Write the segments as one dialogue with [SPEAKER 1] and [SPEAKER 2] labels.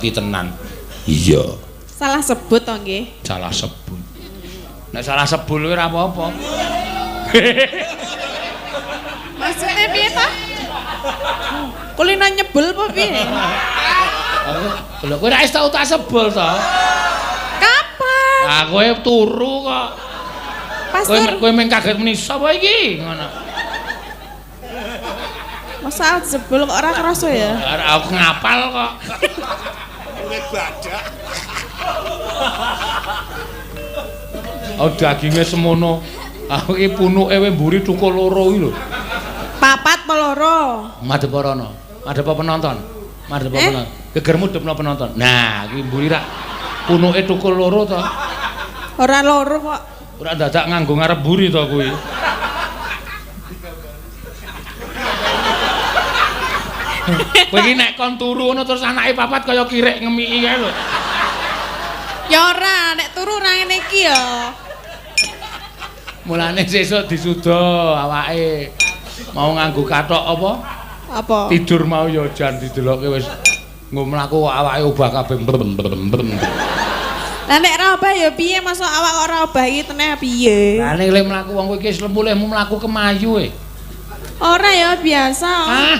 [SPEAKER 1] Tenan. Iya.
[SPEAKER 2] Salah sebut to nggih.
[SPEAKER 1] Salah sebut. Nek salah sebul kuwi ora apa-apa.
[SPEAKER 2] Maksudnya piye ta? Kulino nyebul apa piye?
[SPEAKER 1] Lho kowe ora wis tau tak sebul to?
[SPEAKER 2] Kapan?
[SPEAKER 1] Ah kowe turu kok.
[SPEAKER 2] Pastur.
[SPEAKER 1] Kowe meng kaget muni sapa iki? Ngono.
[SPEAKER 2] Masa jebul kok ora kerasa ya?
[SPEAKER 1] Aku ngapal kok.
[SPEAKER 3] Kulit badak.
[SPEAKER 1] Oh daginge semono. Aku iki punuke we mburi thukul loro iki lho.
[SPEAKER 2] Papat apa loro?
[SPEAKER 1] Madhep rono. Madhep penonton. Madhep penonton. Gegermu dhepno penonton. Nah, iki mburi rak punuke thukul loro to.
[SPEAKER 2] Ora loro kok.
[SPEAKER 1] Ora dadak nganggo ngarep mburi to kuwi. Kowe iki nek kon turu ngono terus anake papat kaya kirek ngemiki kae lho.
[SPEAKER 2] Ya ora, nek turu ora ngene iki ya.
[SPEAKER 1] Mulane sesuk disuda awake. Mau nganggo kathok apa?
[SPEAKER 2] Apa?
[SPEAKER 1] Tidur mau ya jan didelokke wis nggo mlaku kok awake obah kabeh.
[SPEAKER 2] Lah nek ora obah ya piye, mosok awak kok ora obah iki teneh piye?
[SPEAKER 1] Lah nek le mlaku wong kowe iki wis lemu lehmu mlaku kemayu e.
[SPEAKER 2] Ora ya biasa.
[SPEAKER 1] Ah,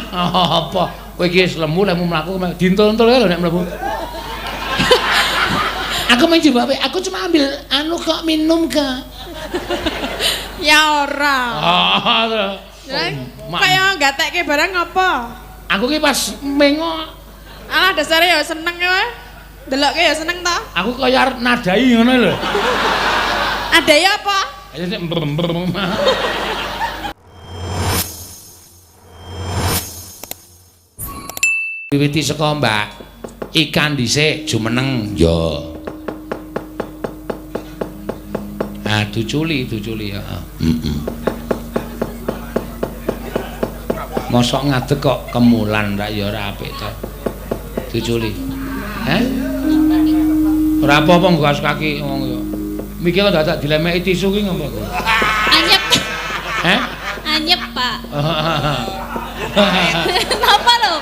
[SPEAKER 1] apa? Kowe iki wis lemu lehmu mlaku dintul-untul lho nek mlebu. Aku main coba, aku cuma ambil anu kok minum kak.
[SPEAKER 2] Ya ora.
[SPEAKER 1] Ah,
[SPEAKER 2] kaya gatekke barang apa?
[SPEAKER 1] Aku ki pas mengo.
[SPEAKER 2] Alah dasare ya seneng kowe. Delokke ya seneng to.
[SPEAKER 1] Aku kaya arep nadai ngono lho.
[SPEAKER 2] Nadai apa?
[SPEAKER 1] Ayo sik mbrem-mbrem. Wiwiti saka Mbak Ikan dhisik jumeneng ya. Ah duculi heeh. Heeh. Mosok ngadeg kok kemulan rak ya ora apik to. Duculi. Heh? Ora apa-apa nggo as kaki wong ya. Mikir kok dadak dilemeki tisu ki ngopo kok.
[SPEAKER 4] Anyep.
[SPEAKER 1] Heh?
[SPEAKER 4] Anyep, Pak. Napa lho?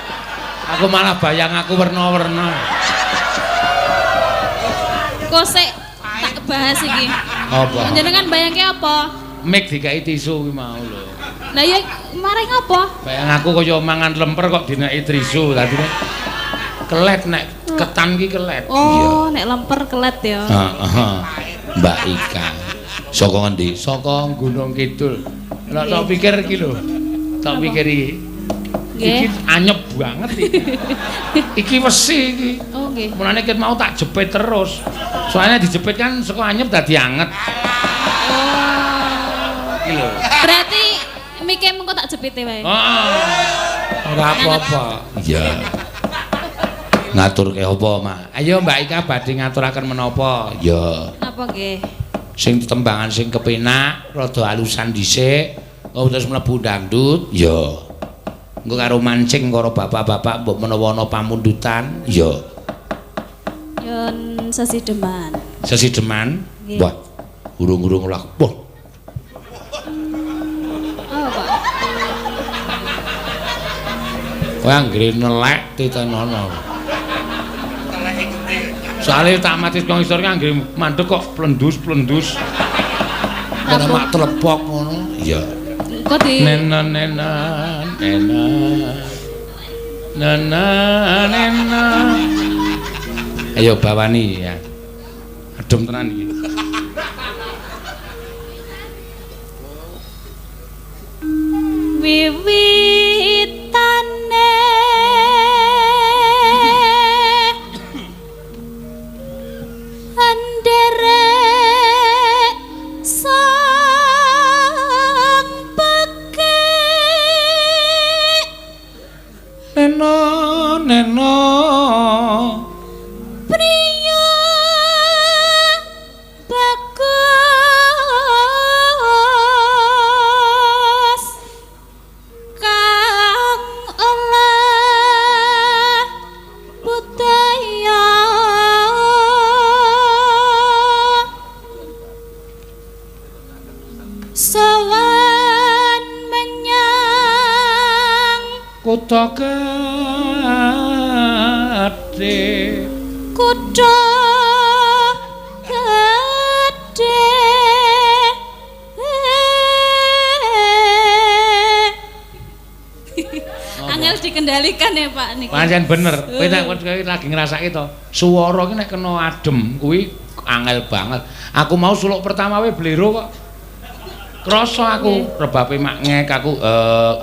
[SPEAKER 1] Aku malah bayang aku werna-werna.
[SPEAKER 4] Kok sik tak bahas iki.
[SPEAKER 1] Apa?
[SPEAKER 4] Jenengan bayangke apa?
[SPEAKER 1] Mik dikai tisu kuwi mau lho.
[SPEAKER 4] Lah ya maring apa?
[SPEAKER 1] Bayang aku kaya mangan lemper kok dineki tisu dadine kelet nek ketan ki kelet.
[SPEAKER 4] Oh, nek lemper kelet ya.
[SPEAKER 1] Heeh. Mbak Ika. Saka ngendi? Saka Gunung Kidul. Lah tak pikir iki lho. Tak pikir iki. Iki anyep banget iki. Iki wesi iki.
[SPEAKER 4] Oh nggih.
[SPEAKER 1] Mulane ket mau tak jepit terus. Soalnya dijepit kan saka anyep dadi anget.
[SPEAKER 4] Oh.
[SPEAKER 1] Iki lho.
[SPEAKER 4] Berarti mike mengko tak jepite wae.
[SPEAKER 1] Heeh. Ora apa-apa. Iya. Ngaturke apa, Mak? Ayo Mbak Ika badhe ngaturaken menapa? Ya.
[SPEAKER 4] Napa nggih?
[SPEAKER 1] Sing tetembangan sing kepenak, rada alusan dhisik, terus mlebu dangdut. Ya. Engko karo mancing karo bapak-bapak mbok menawa ana pamundutan. Ya.
[SPEAKER 4] Yun sesideman.
[SPEAKER 1] Sesideman? Wah. Urung-urung lah. Wah.
[SPEAKER 4] Oh, Pak.
[SPEAKER 1] Kowe anggere nelek titenono. Soale tak mati saka ngisor ki anggere mandek kok plendus-plendus. Ora mak telepok ngono. Iya.
[SPEAKER 4] Kok di
[SPEAKER 1] nena nena nena nena nena. Ayo bawani ya. Adem tenan iki.
[SPEAKER 4] Wiwitane anderek sang pekik
[SPEAKER 1] neno neno
[SPEAKER 4] priya bagus kang Kutha gedhe. Angel dikendalikan ya Pak niki.
[SPEAKER 1] Pancen bener. Kowe nek kowe lagi ngrasake to, swara ki nek kena adem kuwi angel banget. Aku mau suluk pertama wae blero kok. Krasa aku rebape mak ngek aku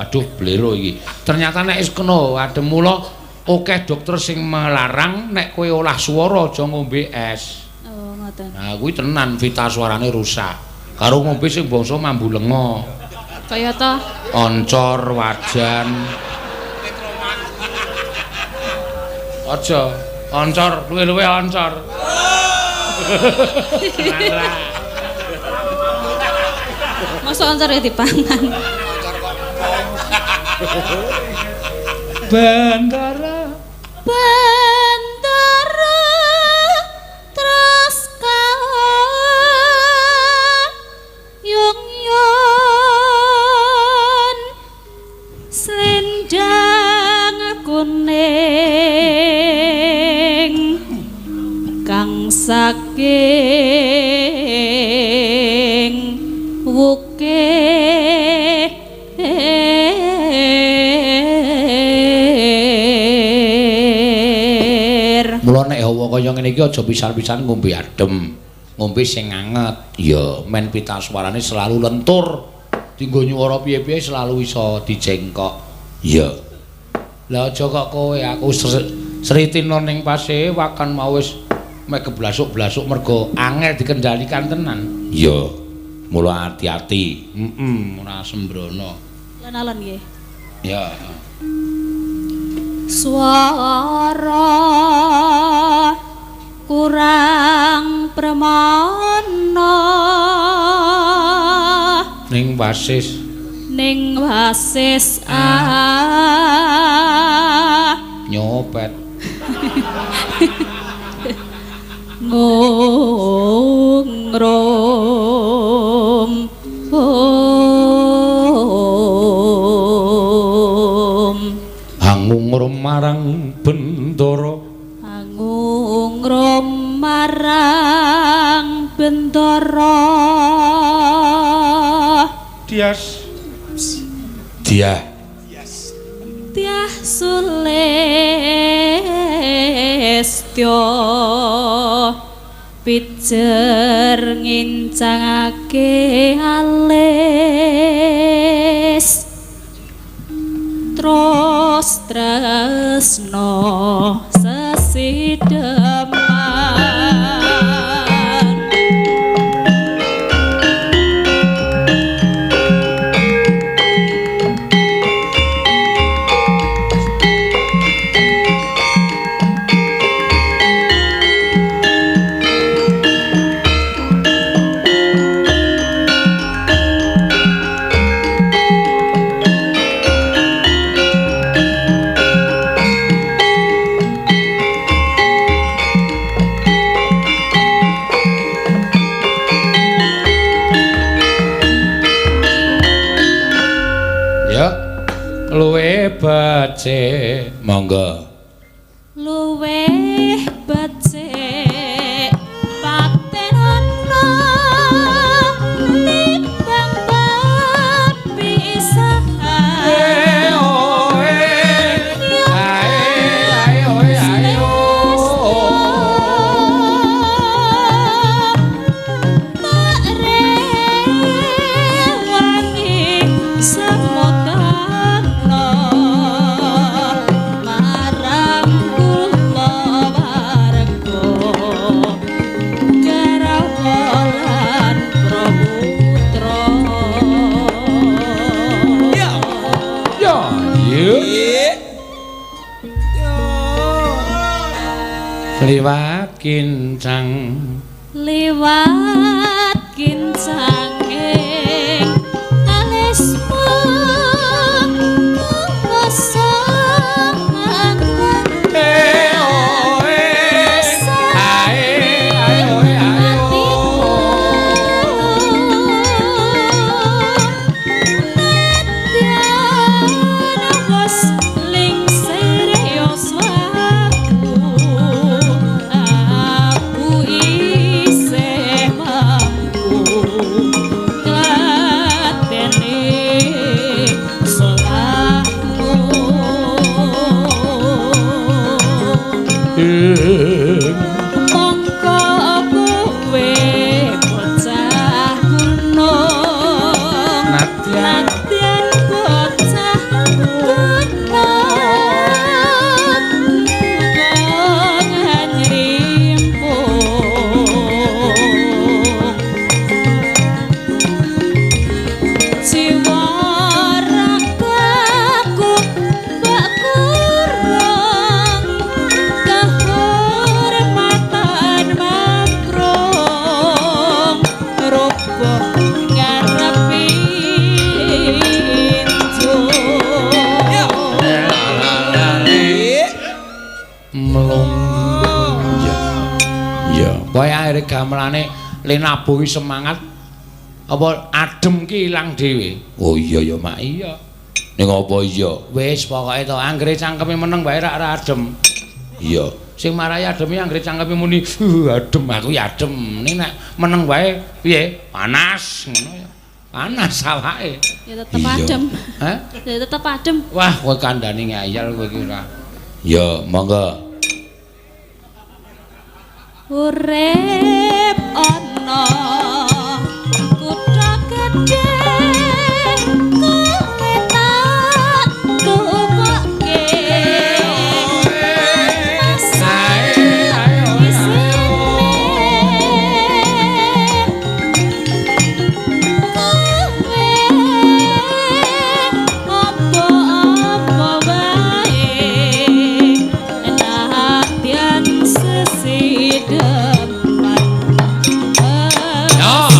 [SPEAKER 1] aduh blero iki. Ternyata nek wis kena adem mula akeh dokter sing melarang nek kowe olah swara aja ngombe es.
[SPEAKER 4] Oh, ngoten.
[SPEAKER 1] Nah, kuwi tenan vita suarane rusak. Karo ngombe sing bangsa mambu lenga.
[SPEAKER 4] Kaya ta?
[SPEAKER 1] Oncor, wajan. Aja, oncor, luwe-luwe oncor.
[SPEAKER 4] Masa oncor ya dipangan.
[SPEAKER 1] Bentara.
[SPEAKER 4] Bentara terus yung yon selendang kuning kang saking wukir.
[SPEAKER 1] Mula nek hawa kaya ngene iki aja pisan-pisan ngombe adem, ngombe sing anget. Ya, men pita suarane selalu lentur. Dinggo nyuwara piye-piye selalu iso dijengkok. Ya. Lah aja kok kowe aku sritina ning pasewakan mau wis mek keblasuk-blasuk mergo angel dikendalikan tenan. Ya. Mula ati-ati. Heeh, ora sembrono.
[SPEAKER 4] Alon-alon nggih.
[SPEAKER 1] Ya.
[SPEAKER 4] Swara kurang premana
[SPEAKER 1] ning wasis nyopet
[SPEAKER 4] ngungrum
[SPEAKER 1] hangungrum marang bendara,
[SPEAKER 4] hangungrum marang bendara.
[SPEAKER 1] Dias Diah
[SPEAKER 4] Diah Sulistya pijer ngincangake alis terus tresno sesideman.
[SPEAKER 1] Luwe becik monggo
[SPEAKER 4] luwe becik paten ana timbang pisahan.
[SPEAKER 1] Liwat kincang,
[SPEAKER 4] liwat kincang ing alismu Mongko kowe bocah gunung,
[SPEAKER 1] Nadyan
[SPEAKER 4] nadyan bocah gunung, kok nyrimpung. Jiwa ragaku mbak kurang kehormatan makrong, roboh ngarepi injung.
[SPEAKER 1] Mlung. Ya. Ya, kowe akhire gamelane le nabuhi semangat apa adem ki ilang dhewe. Oh iya ya, Mak. Iya. Ning apa iya? Wis pokoke to anggere cangkeme meneng wae rak ora adem. Iya. Sing marai ademe anggere cangkeme muni adem aku ya adem. Ning nek meneng wae piye? Panas ngono ya. Panas awake.
[SPEAKER 4] Ya tetep adem.
[SPEAKER 1] Hah?
[SPEAKER 4] Ya tetep adem.
[SPEAKER 1] Wah, kowe kandhani ngayal kowe iki ora. Ya, monggo.
[SPEAKER 4] Urip ana kutha gedhe, kowe tak tukoke. Isine kowe apa-apa wae, nadyan sesideman.
[SPEAKER 1] Ya.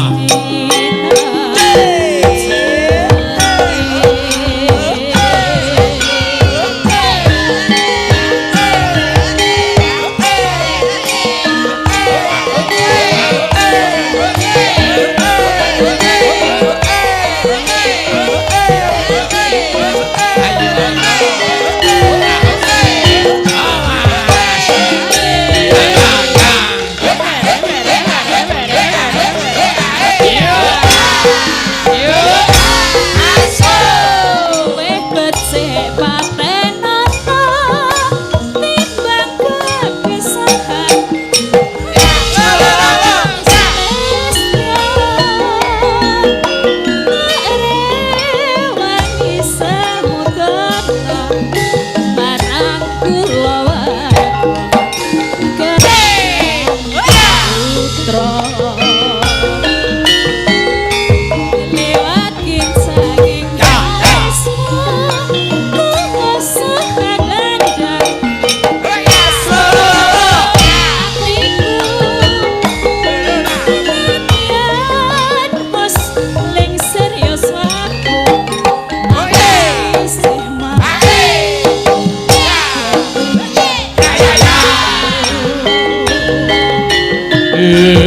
[SPEAKER 4] Kowe becik patenana timbang kepisahan. Rewangi samudana marang kulawarga putra. Lewat saking alismu kuwasahan landang atiku. Nadyan wis lingsir yuswaku, isih
[SPEAKER 1] Iya.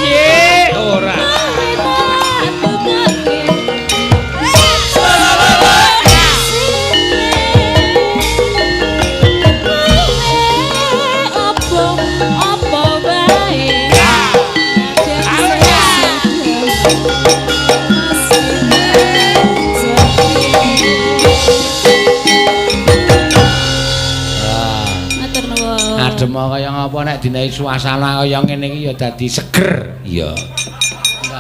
[SPEAKER 1] Ye, ora. Adem kaya ngapa nek dinaiki suasana kaya ngene iki ya dadi seger. Iya.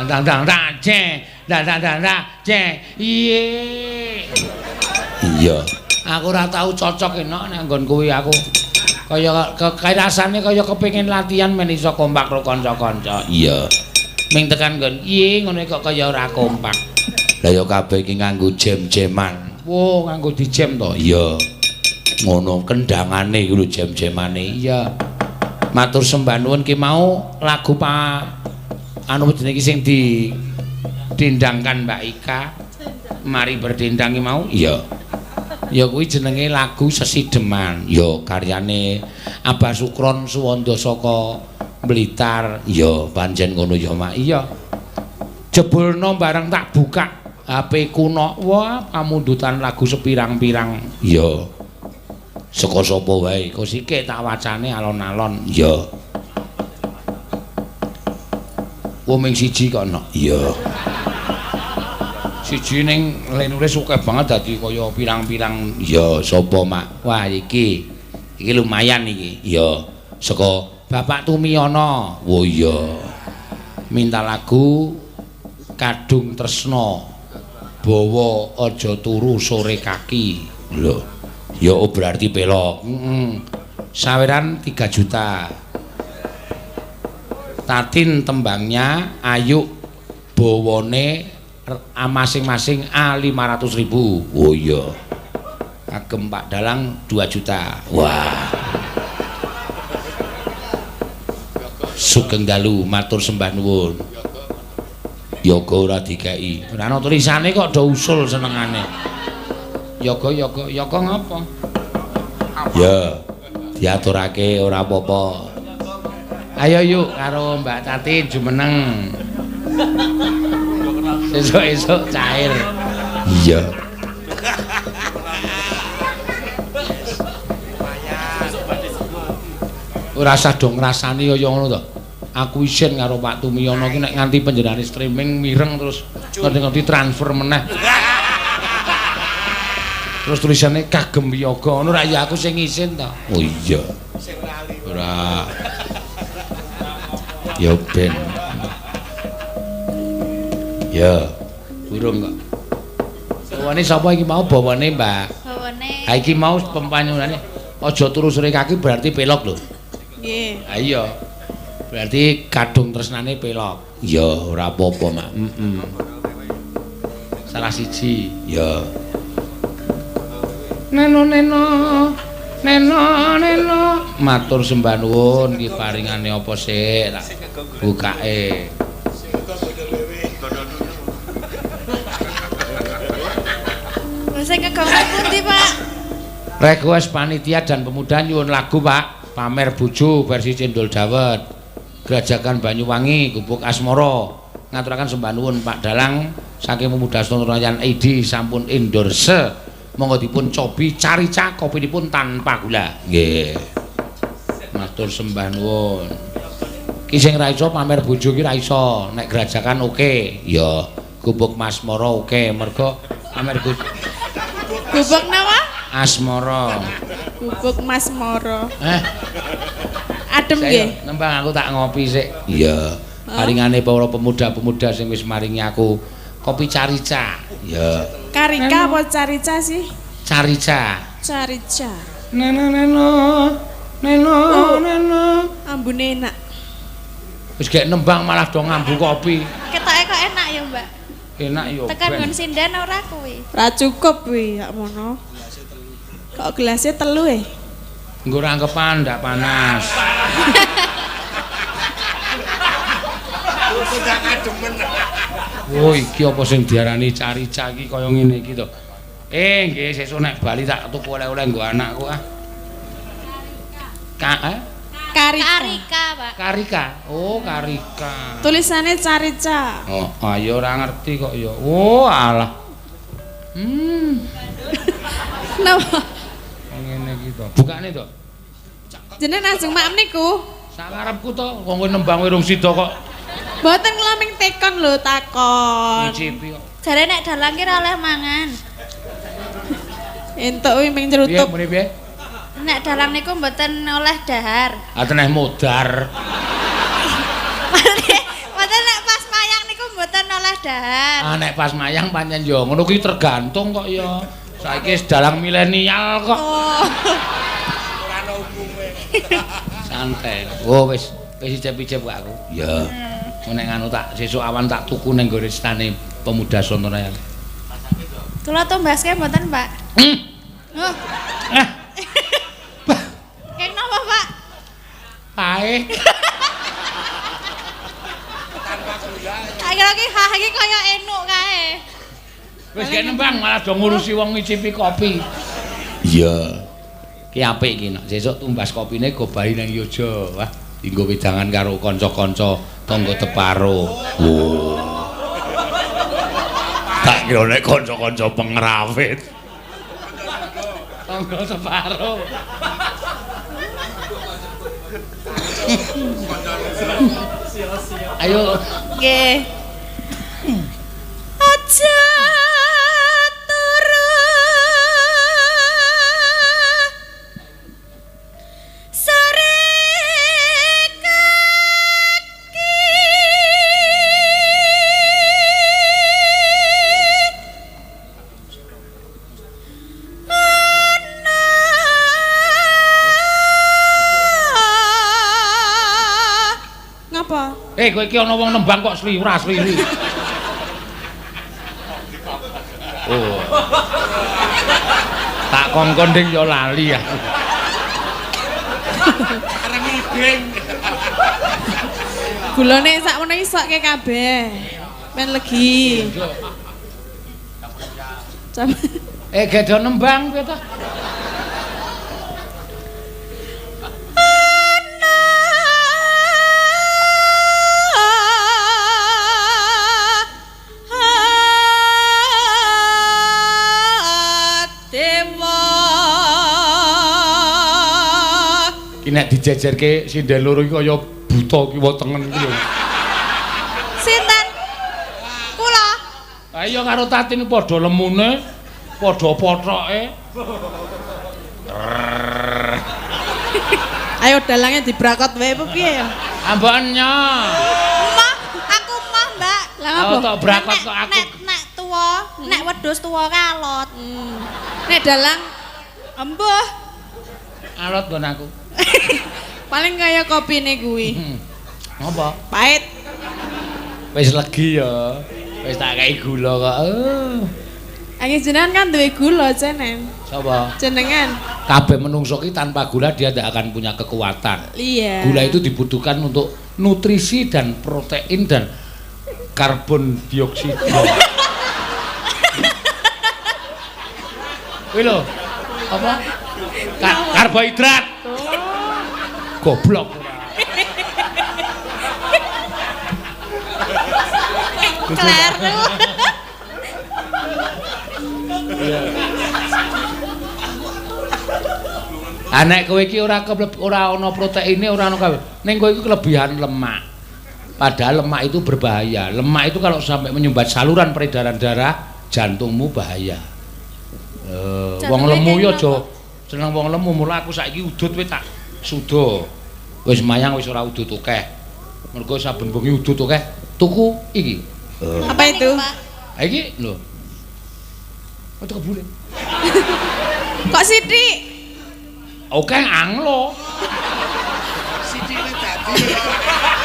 [SPEAKER 1] Ndang ndang ndang ce, ndang ndang ndang ndang ce. Iye. Iya. Aku ora tau cocok enak nek nggon kuwi aku. Kaya rasane kaya kepengin latihan men iso kompak karo kanca-kanca. Iya. Ming tekan nggon iye ngono kok kaya ora kompak. Lah ya kabeh iki nganggo jam-jaman. Wo, nganggo dijam to? Iya. Ngono kendangane iku lho jam-jamane. Iya. Matur sembah nuwun ki mau lagu pa anu jenenge iki sing didendangkan Mbak Ika. Mari berdendang ki mau. Iya. Ya kuwi jenenge lagu Sesideman. Ya karyane Abah Sukron Suwanda saka Blitar. Ya pancen ngono ya, Mak. Iya. Jebulno bareng tak buka HP kuno. Wah, pamundutan lagu sepirang-pirang. Ya. Saka sapa wae? Kok sike tak wacane alon-alon. Ya. Wong ming siji kok ana. Iya. Siji ning le nulis akeh banget dadi kaya pirang-pirang. Ya, sapa, Mak? Wah, iki. Iki lumayan iki. Ya, saka Bapak Tumiyono. Oh iya. Minta lagu Kadung Tresna. Bawa aja turu sore kaki. Lho. Ya oh, berarti pelok. Heeh. Saweran 3 juta. Tatin tembangnya Ayu bawane masing-masing A 500.000. Oh iya. Kagem Pak Dalang 2 juta. Wah. Sugeng dalu matur sembah nuwun. Yoga ora dikeki. Ora ana tulisane kok do usul senengane. Yoga yoga yoga ngapa? Ya, diaturake ora apa-apa. Ayo yuk karo Mbak Tatin jumeneng. Esuk-esuk cair. Iya. Ora usah do ngrasani kaya ngono to. Aku isin karo Pak Tumiyono ki nek nganti panjenengane streaming mireng terus ngerti-ngerti transfer meneh. Terus tulisannya kagem yoga ngono ra ya aku sing isin to. Oh iya.
[SPEAKER 3] Sing lali.
[SPEAKER 1] Ora. Ya ben. Ya, burung kok. Bawane sapa iki mau bawane, Mbak?
[SPEAKER 5] Bawane.
[SPEAKER 1] Ha iki mau pempanyunane aja turu sore kaki berarti pelok lho.
[SPEAKER 2] Nggih.
[SPEAKER 1] Ha iya. Berarti kadung tresnane pelok. Ya, ora apa-apa, Mak. Heeh. Salah siji. Ya. Neno neno. Neno neno. Matur sembah nuwun iki paringane apa sik tak bukake.
[SPEAKER 5] Sing ngegongke pundi, Pak?
[SPEAKER 1] Request panitia dan pemuda nyuwun lagu, Pak. Pamer Bojo versi Cendol Dawet. Grajagan Banyuwangi, Gubuk Asmara. Ngaturaken sembah nuwun Pak Dalang saking Pemuda Stontonayan ID sampun endorse. Monggo dipun cobi carica kopinipun tanpa gula. Nggih. Matur sembah nuwun. Ki sing ra iso pamer bojo ki ra iso. Nek Grajagan oke. Ya, Gubuk Asmara oke. Mergo pamer bojo
[SPEAKER 2] Gubuk napa?
[SPEAKER 1] Asmara.
[SPEAKER 2] Gubuk Mas Moro.
[SPEAKER 1] Eh,
[SPEAKER 2] Adem nggih.
[SPEAKER 1] Nembang aku tak ngopi sik. Iya. Paringane para pemuda-pemuda sing wis maringi aku kopi carica. Iya.
[SPEAKER 2] Karika apa carica sih?
[SPEAKER 1] Carica.
[SPEAKER 2] Carica.
[SPEAKER 1] Neno neno. Neno neno.
[SPEAKER 2] Ambune enak.
[SPEAKER 1] Wis gek nembang malah do ngambu kopi.
[SPEAKER 5] Ketoke kok enak ya, Mbak.
[SPEAKER 1] Enak yo.
[SPEAKER 5] Tekan nggon sinden ora kuwi.
[SPEAKER 2] Ra cukup kuwi yak mono. Kok gelasnya telu e?
[SPEAKER 1] Nggo rangkepan ndak panas. Oh iki apa sing diarani carica iki kaya ngene iki to. Nggih sesuk nek bali tak tuku oleh-oleh nggo anakku ah.
[SPEAKER 2] Karika.
[SPEAKER 5] Karika, Pak.
[SPEAKER 1] Karika. Oh, Karika.
[SPEAKER 2] Tulisannya carica.
[SPEAKER 1] Oh, ayo ora ngerti kok ya. Oh, alah.
[SPEAKER 2] Napa?
[SPEAKER 1] Ngene iki to. Bukane to.
[SPEAKER 2] Jenengan ajeng maem niku.
[SPEAKER 1] Sakarepku to, wong kowe nembang wirung sida kok.
[SPEAKER 2] Mboten kula ming tekon lho, takon.
[SPEAKER 1] Ngicipi kok.
[SPEAKER 5] Jare nek dalang ki ora oleh mangan.
[SPEAKER 2] Entuk kuwi ming
[SPEAKER 1] Piye
[SPEAKER 2] nyrutup.
[SPEAKER 1] muni piye?
[SPEAKER 5] Nek dalang niku mboten oleh dahar.
[SPEAKER 1] Ah teneh modar.
[SPEAKER 5] Mboten nek pas mayang niku mboten oleh dahar.
[SPEAKER 1] Ah nek pas mayang pancen yo ngono kuwi tergantung kok ya. Saiki wis dalang milenial kok.
[SPEAKER 2] Oh.
[SPEAKER 3] Ora ana umume.
[SPEAKER 1] Santai. Oh wis wis icip-icip kok aku. Ya. Nek nganu tak sesuk awan tak tuku ning nggone stane Pemuda Sontonayan.
[SPEAKER 5] Kula tumbaske mboten, Pak? Oh.
[SPEAKER 1] Eh.
[SPEAKER 5] Keng napa, Pak?
[SPEAKER 1] Pae.
[SPEAKER 5] Tak kira ki hah iki kaya enuk kae.
[SPEAKER 1] Wis gek nembang malah do ngurusi wong ngicipi kopi. Iya. Ki apik iki nek sesuk tumbas kopine go bali nang Yojo. Wah, dienggo wedangan karo kanca-kanca tangga teparo. Oh. Tak kira nek kanca-kanca pengrawit. Tangga teparo. Ayo.
[SPEAKER 5] Nggih. Aja turu sore kaki ana.
[SPEAKER 2] Ngapa?
[SPEAKER 1] Eh, kowe iki ana wong nembang kok sliwra-sliri. Oh. Tak kongkon ding ya lali aku.
[SPEAKER 3] Arep ngiding.
[SPEAKER 2] Gulane sakmono isokke kabeh. Men legi.
[SPEAKER 1] Eh, gedho nembang piye ta? Ki nek dijejerke sinden loro iki kaya buta kiwa tengen iki lho.
[SPEAKER 5] Sinten? Kula.
[SPEAKER 1] Ha iya karo Tatin padha lemune, padha potoke.
[SPEAKER 2] Ayo dalangnya dibrakot wae apa piye ya?
[SPEAKER 1] Ambeknya.
[SPEAKER 5] Moh, aku moh, Mbak.
[SPEAKER 2] Lah ngapa?
[SPEAKER 1] Oh, tok brakot kok aku.
[SPEAKER 5] Nek tuwa, nek wedhus tuwa kalot.
[SPEAKER 2] Nek dalang
[SPEAKER 5] Embuh.
[SPEAKER 1] Alot nggon aku.
[SPEAKER 2] Paling kaya kopine kuwi.
[SPEAKER 1] Apa?
[SPEAKER 2] Pahit.
[SPEAKER 1] Wis legi ya. Wis tak kei gula kok. Oh.
[SPEAKER 2] Angin jenengan kan duwe gula jenen.
[SPEAKER 1] Sapa?
[SPEAKER 2] Jenengan.
[SPEAKER 1] Kabeh menungso ki tanpa gula dia tidak akan punya kekuatan.
[SPEAKER 2] Iya.
[SPEAKER 1] Gula itu dibutuhkan untuk nutrisi dan protein dan karbon dioksida. Kuwi lho. Apa? Karbohidrat. Goblok.
[SPEAKER 5] Kleru.
[SPEAKER 1] Ah nek kowe iki ora ana proteine, ora ana kabeh. Ning kowe iki kelebihan lemak. Padahal lemak itu berbahaya. Lemak itu kalau sampai menyumbat saluran peredaran darah, jantungmu bahaya. Wong lemu ya aja seneng wong lemu, mula aku saiki udut wis tak suda. Wis mayang wis ora udut akeh. Mergo saben bengi udut akeh, tuku iki.
[SPEAKER 2] Apa itu?
[SPEAKER 1] Ha iki lho. Metu kebule.
[SPEAKER 2] Kok sithik?
[SPEAKER 1] Oke anglo.
[SPEAKER 3] Sithike dadi.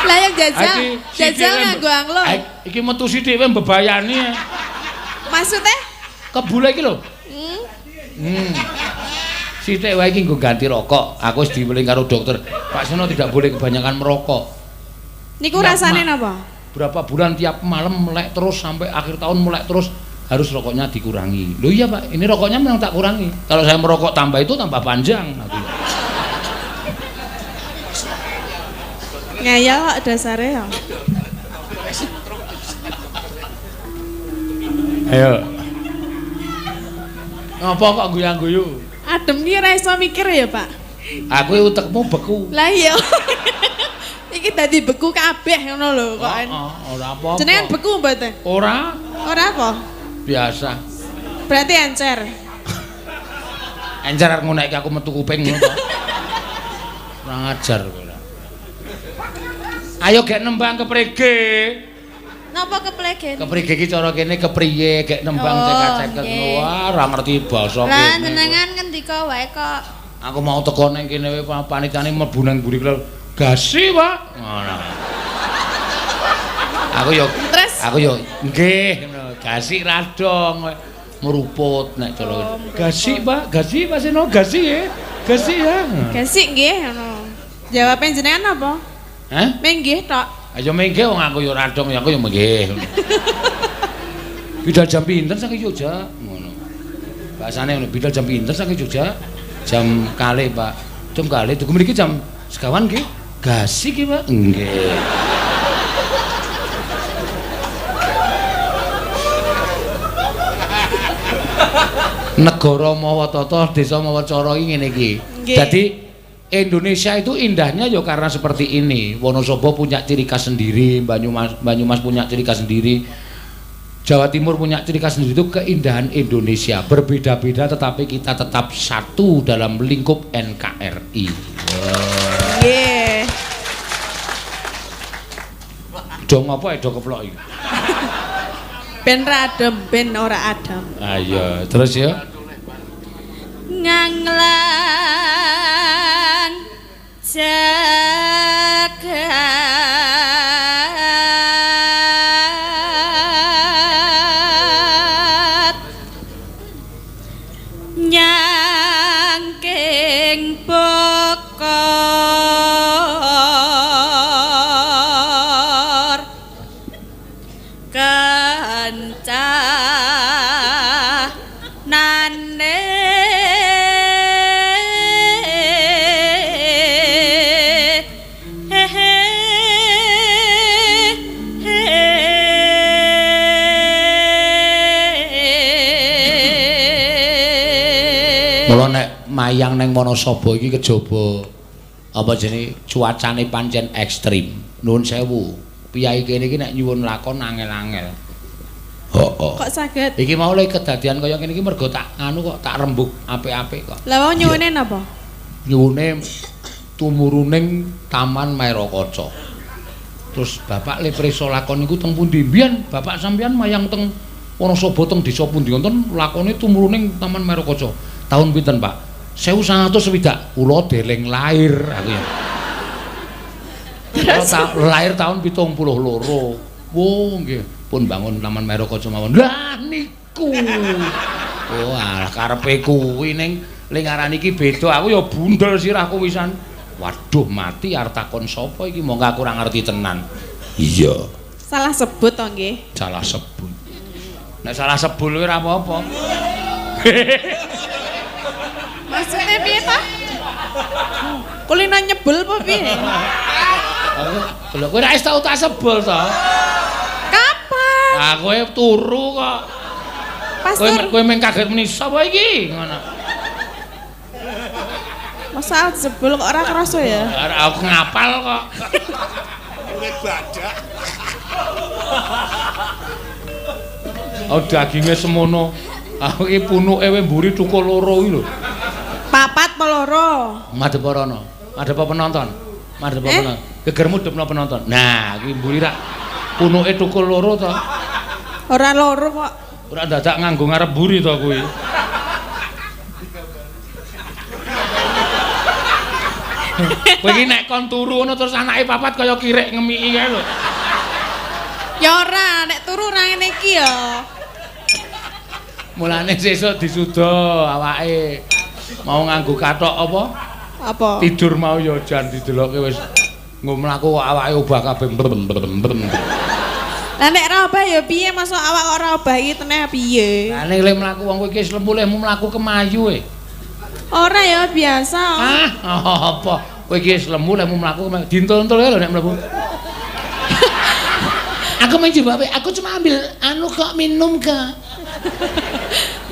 [SPEAKER 2] Lah yang jajal, jajal nganggo anglo.
[SPEAKER 1] Iki metu sithik wae mbebayani.
[SPEAKER 2] Maksudnya?
[SPEAKER 1] Kebule iki lho. Sithik wae iki nggo ganti rokok. Aku wis diweling karo dokter. Pak Seno tidak boleh kebanyakan merokok.
[SPEAKER 2] Niku rasane napa?
[SPEAKER 1] Berapa bulan tiap malam melek terus sampai akhir tahun melek terus, harus rokoknya dikurangi. Loh iya Pak, ini rokoknya memang tak kurangi. Kalau saya merokok tambah itu tambah panjang aku.
[SPEAKER 2] Ngeyel kok dasare ya.
[SPEAKER 1] Ayo. Ngapa kok guyang-guyu?
[SPEAKER 2] Adem ki ora iso mikir ya, Pak.
[SPEAKER 1] Aku utekmu beku.
[SPEAKER 2] Lah iya. Iki dadi beku kabeh ngono lho kok.
[SPEAKER 1] Heeh, ora apa-apa.
[SPEAKER 2] Jenengan beku mboten?
[SPEAKER 1] Ora.
[SPEAKER 2] Ora apa?
[SPEAKER 1] Biasa.
[SPEAKER 2] Berarti encer.
[SPEAKER 1] Encer arep ngonekke aku metu kuping ngono to. Ora ngajar kowe ora. Ayo gek nembang keprige.
[SPEAKER 5] Napa keplegen?
[SPEAKER 1] Keprige iki cara kene kepriye gek nembang cekak-cekek. Wah, ora ngerti basa kene.
[SPEAKER 5] Lah jenengan ngendika wae kok.
[SPEAKER 1] Aku mau teko nang kene wae panitane mlebu nang mburi kula. Gasi, Pak. Ngono. Aku yo
[SPEAKER 2] terus
[SPEAKER 1] aku yo nggih ngono. Gasi radong meruput nek cara. Gasi, Pak. Gasi Pak Seno, gasi ya. Gasi ya.
[SPEAKER 2] Gasi nggih ngono. Jawabe jenengan apa?
[SPEAKER 1] Hah?
[SPEAKER 2] Menggih tok.
[SPEAKER 1] Ayo menggih wong aku yo radong ya aku yo menggih. Bidal jam pinten saking Yogya ngono. Bahasane ngono, bidal jam pinten saking Jogja? Jam kalih, Pak. Jam kalih tuku mriki jam sekawan nggih. Gasik iki, Pak. Nggih. Negara mawa tata, desa mawa cara iki ngene iki. Dadi Indonesia itu indahnya ya karena seperti ini. Wonosobo punya ciri khas sendiri, Banyumas, Banyumas punya ciri khas sendiri, Jawa Timur punya ciri khas sendiri. Itu keindahan Indonesia. Berbeda-beda tetapi kita tetap satu dalam lingkup NKRI.
[SPEAKER 2] Nggih.
[SPEAKER 1] Do ngopo do keplok iki?
[SPEAKER 2] Ben ra adem, ben ora adem.
[SPEAKER 1] Ayo, terus ya.
[SPEAKER 5] Nganglan jagat nyangking bokor kencanane.
[SPEAKER 1] Mula nek mayang neng Wonosobo iki kejaba apa jenenge cuacane pancen ekstrim. Nuwun sewu. Piyai kene iki nek nyuwun lakon angel-angel. Heeh.
[SPEAKER 2] Kok saged?
[SPEAKER 1] Iki mau lek kedadian kaya ngene iki mergo tak anu kok tak rembug apik-apik kok.
[SPEAKER 2] Lah wong nyuwune napa?
[SPEAKER 1] Nyuwune tumuruning Taman Maerakaca. Terus bapak le prisa lakon niku teng pundi? Mbiyen bapak sampeyan mayang teng Wonosobo teng desa pundi wonten lakone tumuruning Taman Maerakaca. Tahun pinten, Pak? 1960. Kula dereng lahir aku ya. Kula lahir tahun 72. Wo nggih, pun bangun Taman Maerakaca mawon. Lah niku. Oh, alah karepe kuwi ning le ngarani iki beda. Aku ya bundel sirahku wisan. Waduh, mati arep takon sapa iki? Monggo aku ora ngerti tenan. Iya.
[SPEAKER 2] Salah sebut to nggih?
[SPEAKER 1] Salah sebut. Nek salah sebul kuwi ora apa-apa.
[SPEAKER 2] Maksudnya piye ta? Kulino nyebul apa piye?
[SPEAKER 1] Lho kowe ora wis tau tak sebul to?
[SPEAKER 2] Kapan?
[SPEAKER 1] Ah kowe turu kok.
[SPEAKER 2] Pas
[SPEAKER 1] Kowe kowe meng kaget muni sapa iki? Ngono.
[SPEAKER 2] Masa sebul kok ora kerasa ya?
[SPEAKER 1] Aku ngapal kok.
[SPEAKER 3] Kulit badak.
[SPEAKER 1] Oh daginge semono. Aku iki punuke we mburi thukul loro iki lho.
[SPEAKER 2] Papat apa loro?
[SPEAKER 1] Madhep rono. Madhep penonton. Madhep penonton. Gegermu dhepno penonton. Nah, kuwi mburi rak punuke thukul loro to.
[SPEAKER 2] Ora loro kok.
[SPEAKER 1] Ora dadak nganggo ngarep mburi to kuwi. Kowe iki nek kon turu ngono terus anake papat kaya kirek ngemiki kae lho.
[SPEAKER 2] Ya ora, nek turu ora ngene iki ya.
[SPEAKER 1] Mulane sesuk disuda awake. Mau nganggo kathok apa?
[SPEAKER 2] Apa?
[SPEAKER 1] Tidur mau ya jan didelokke wis nggo mlaku kok awake obah kabeh.
[SPEAKER 2] Lah nek ora obah ya piye mosok awak kok ora obah iki teneh piye?
[SPEAKER 1] Lah nek le mlaku wong kowe iki wis lemu lehmu mlaku kemayu e.
[SPEAKER 2] Ora ya biasa.
[SPEAKER 1] Ah, apa? Kowe iki wis lemu lehmu mlaku kemayu. Dintul-untul kae lho nek mlebu. Aku main jawab, aku cuma ambil anu kok minum kak.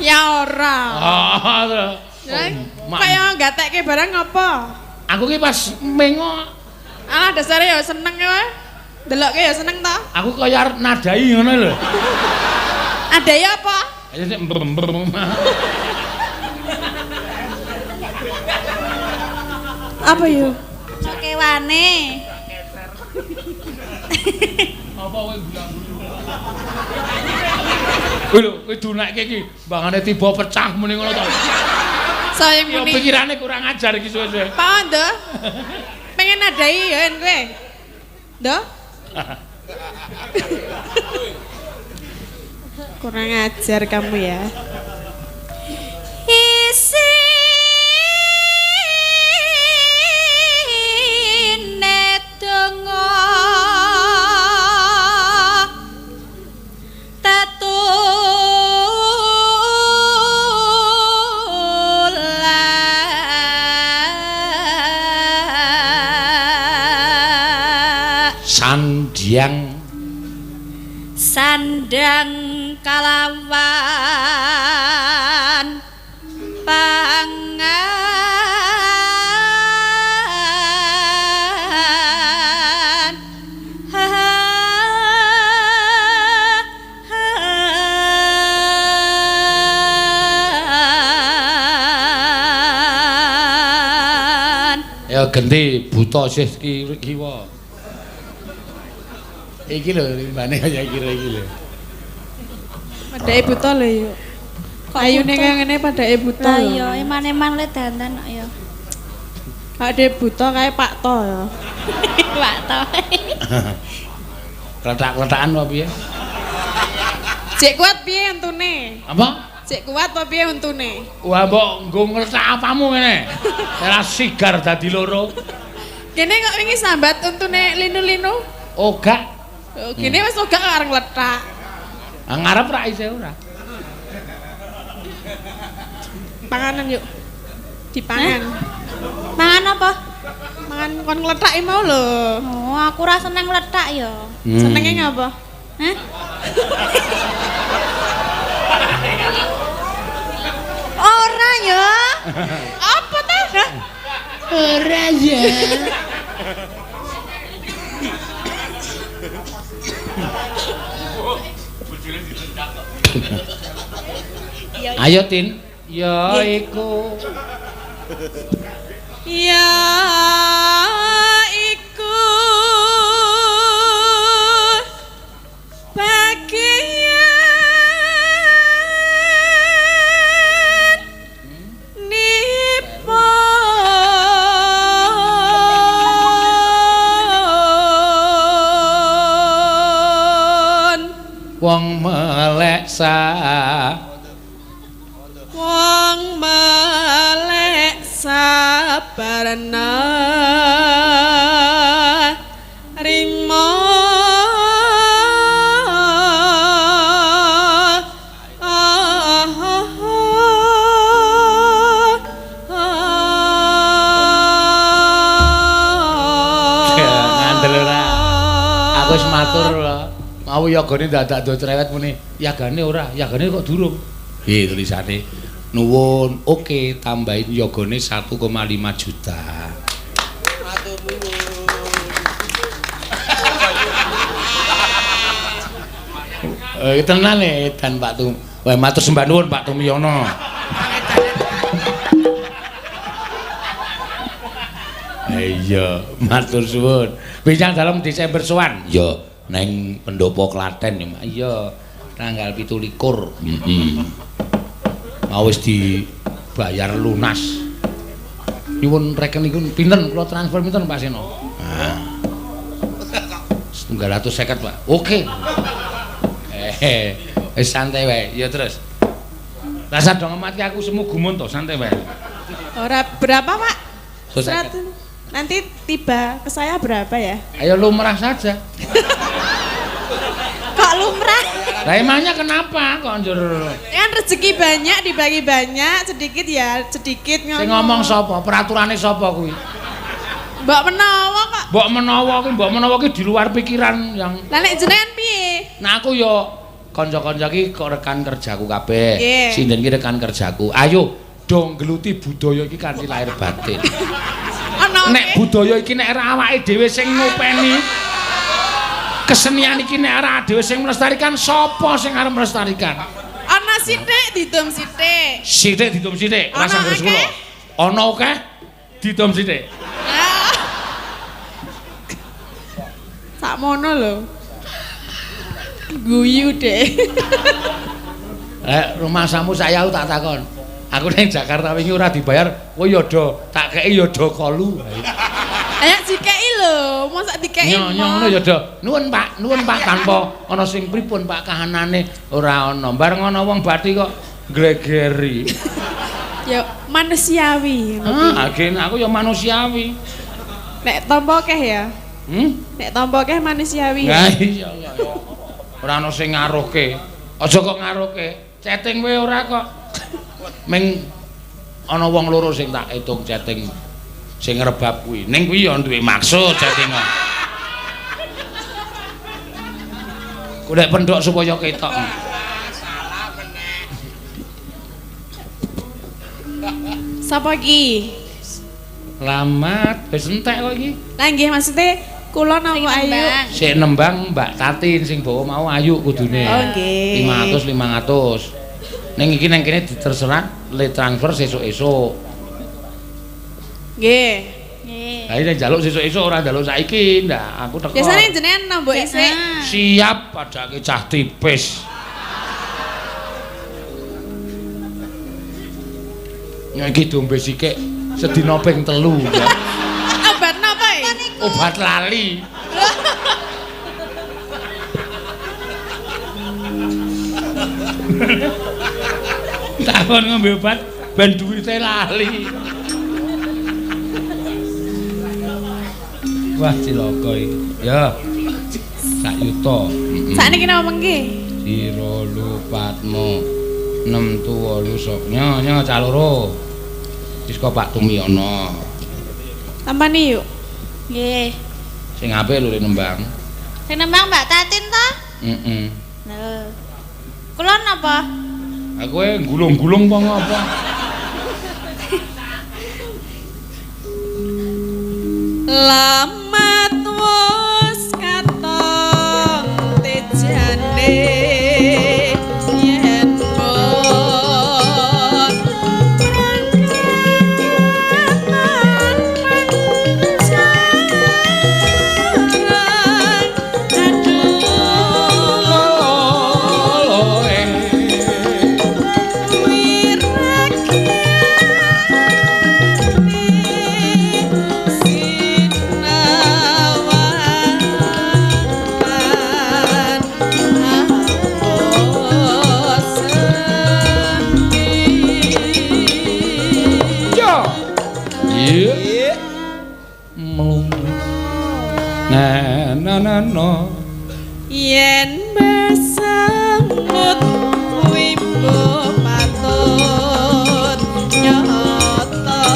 [SPEAKER 2] Ya ora.
[SPEAKER 1] Ah,
[SPEAKER 2] kaya gatekke barang apa?
[SPEAKER 1] Aku ki pas mengo.
[SPEAKER 2] Alah dasare ya seneng ya. Delokke ya seneng ta?
[SPEAKER 1] Aku kaya arep nadai ngono lho.
[SPEAKER 2] Nadai apa?
[SPEAKER 1] Ayo sik mbrem.
[SPEAKER 2] Apa yo?
[SPEAKER 5] Kewane.
[SPEAKER 1] Apa kowe gulang-guling? Kowe lho, kowe dunekke iki, mbangane tiba pecah muni ngono to.
[SPEAKER 2] Saya muni.
[SPEAKER 1] Ya pikirane kurang ajar iki suwe-suwe.
[SPEAKER 2] Pak Ondo. Pengen nadai ya en kowe. Ndo? Kurang ajar kamu ya.
[SPEAKER 5] Isine donga
[SPEAKER 1] Sandiang
[SPEAKER 5] sandang kalawan pangan
[SPEAKER 1] ya genti buta sih kiwa. Iki lho limbane kaya kira iki lho.
[SPEAKER 2] Padake buta lho yo. Ayune kaya ngene padake buta.
[SPEAKER 5] Lah iya, eman-eman le dandan kok ya.
[SPEAKER 2] Pakde buta kae Pak To ya.
[SPEAKER 5] Pak To.
[SPEAKER 1] Kletak-kletakan apa piye?
[SPEAKER 2] Cek kuat piye untune?
[SPEAKER 1] Apa?
[SPEAKER 2] Cek kuat apa piye untune?
[SPEAKER 1] Wah, mbok nggo ngletak apamu ngene. Ora sigar dadi loro.
[SPEAKER 2] Kene kok wingi sambat untune linu-linu?
[SPEAKER 1] Oh, gak.
[SPEAKER 2] Oh, kene wis ogak arep ngletak.
[SPEAKER 1] Ah, ngarep ra isih ora.
[SPEAKER 2] Panganan yuk. Dipangan.
[SPEAKER 5] Mangan apa?
[SPEAKER 2] Mangan kon ngletak mau lho.
[SPEAKER 5] Oh, aku ora seneng ngletak ya.
[SPEAKER 2] Senenge ngapa?
[SPEAKER 5] Hah? Ora ya.
[SPEAKER 2] Apa ta?
[SPEAKER 1] Ora ya. Ayo Tin. Ya iku.
[SPEAKER 2] Ya iku bagian nipun
[SPEAKER 1] wong melek sa
[SPEAKER 2] wong melek sabarna rimo
[SPEAKER 1] ngandel ora. Aku wis matur lho. Mau yogane dadak do cerewet muni, yagane ora, yagane kok durung. Piye tulisane? Nuwun, oke, tambahin yogane 1,5 juta.
[SPEAKER 3] Matur nuwun.
[SPEAKER 1] Tenan edan Pak Tum. Wah, matur sembah nuwun Pak Tumyono. Iya, matur suwun. Bincang dalem Desember sowan. Ya, neng Pendopo Klaten ya, Mak. Iya, tanggal 27. Heeh. Mau wis dibayar lunas. Nyuwun rekeningipun pinten kula transfer pinten Pak Seno? Nah. 950, Pak. Oke. Wis santai wae. Ya terus. Lah sadong mati aku semu gumun to, santai wae.
[SPEAKER 2] Ora berapa, Pak?
[SPEAKER 1] 150.
[SPEAKER 2] Nanti tiba ke saya berapa ya?
[SPEAKER 1] Ayo lumrah saja.
[SPEAKER 5] Kok lumrah?
[SPEAKER 1] Lah emangnya kenapa kok njur?
[SPEAKER 2] Kan rezeki banyak dibagi banyak, sedikit ya sedikit ngomong.
[SPEAKER 1] Sing ngomong sapa? Peraturane sapa kuwi?
[SPEAKER 2] Mbok menawa kok.
[SPEAKER 1] Mbok menawa kuwi, mbok menawa kuwi di luar pikiran yang.
[SPEAKER 2] Lah nek jenengan piye?
[SPEAKER 1] Nah aku yo kanca-kanca iki kok rekan kerjaku kabeh. Sinden iki rekan kerjaku. Ayo do nggeluti budaya iki kanthi lahir batin. Nek budaya iki nek ora awake dhewe sing ngopeni kesenian iki nek ora dhewe sing melestarikan, sapa sing arep melestarikan?
[SPEAKER 2] Ana sithik didum sithik.
[SPEAKER 1] Sithik didum sithik, ora sangger kula. Ana akeh didum sithik.
[SPEAKER 2] Sakmono lho. Guyu deh.
[SPEAKER 1] Rumahsamu saya tak takon. Aku nang Jakarta wingi ora dibayar, kowe ya do tak kei ya do kolu.
[SPEAKER 2] Ayo dikei lho, mosok dikei.
[SPEAKER 1] Nyo ngono ya do. Nuwun Pak, nuwun Pak tanpa ana sing pripun Pak kahanane ora ana. Bareng ana wong bathi kok glegeri.
[SPEAKER 2] Ya manusiawi.
[SPEAKER 1] Ah, gen aku ya manusiawi.
[SPEAKER 2] Nek tampa akeh ya.
[SPEAKER 1] Hmm?
[SPEAKER 2] Nek tampa akeh manusiawi.
[SPEAKER 1] Lah iya. Ora ana sing ngaruhke. Aja kok ngaruhke. Chatting wae ora kok. Ming ana wong loro sing tak hitung chatting sing rebab kuwi. Ning kuwi ya duwe maksud chatting. Golek pendhok supaya ketok.
[SPEAKER 3] Salah meneh.
[SPEAKER 2] Sapa iki?
[SPEAKER 1] Lamat wis entek kok iki.
[SPEAKER 2] Lah nggih maksude kula napa Ayu?
[SPEAKER 1] Sik nembang Mbak Tatin sing bawa mau Ayu kudune.
[SPEAKER 2] Oh nggih.
[SPEAKER 1] 500 500. Ning iki nang kene diterserah le transfer sesuk-esuk.
[SPEAKER 2] Nggih.
[SPEAKER 5] Nggih.
[SPEAKER 1] Lah iki njaluk sesuk-esuk ora njaluk saiki, ndak aku teko.
[SPEAKER 2] Biasane jenengan nombok isik.
[SPEAKER 1] Siap padake cah tipis. Nek iki dombe sikik sedina ping 3 ya.
[SPEAKER 2] Obat napa iki?
[SPEAKER 1] Obat lali. Takon ngombe obat ben duwite lali. Wah cilaka iki. Ya. Sak yuta.
[SPEAKER 2] Sakniki napa mengki?
[SPEAKER 1] Sira lupatmu 6 8 sok. Nyo nyo cah loro. Wis kok Pak Tumiono.
[SPEAKER 2] Tampani yuk.
[SPEAKER 5] Nggih.
[SPEAKER 1] Sing apik lho nembang.
[SPEAKER 5] Sing nembang Mbak Tatin to?
[SPEAKER 1] Heeh.
[SPEAKER 5] Lho. Kula napa?
[SPEAKER 1] Aku e gulung-gulung apa ngapa?
[SPEAKER 2] Lamat wis katong tejane yen pun berangkat panjang aduh
[SPEAKER 1] Iya. Mlung. Na na na no.
[SPEAKER 2] Yen besemut wimbo patut nyoto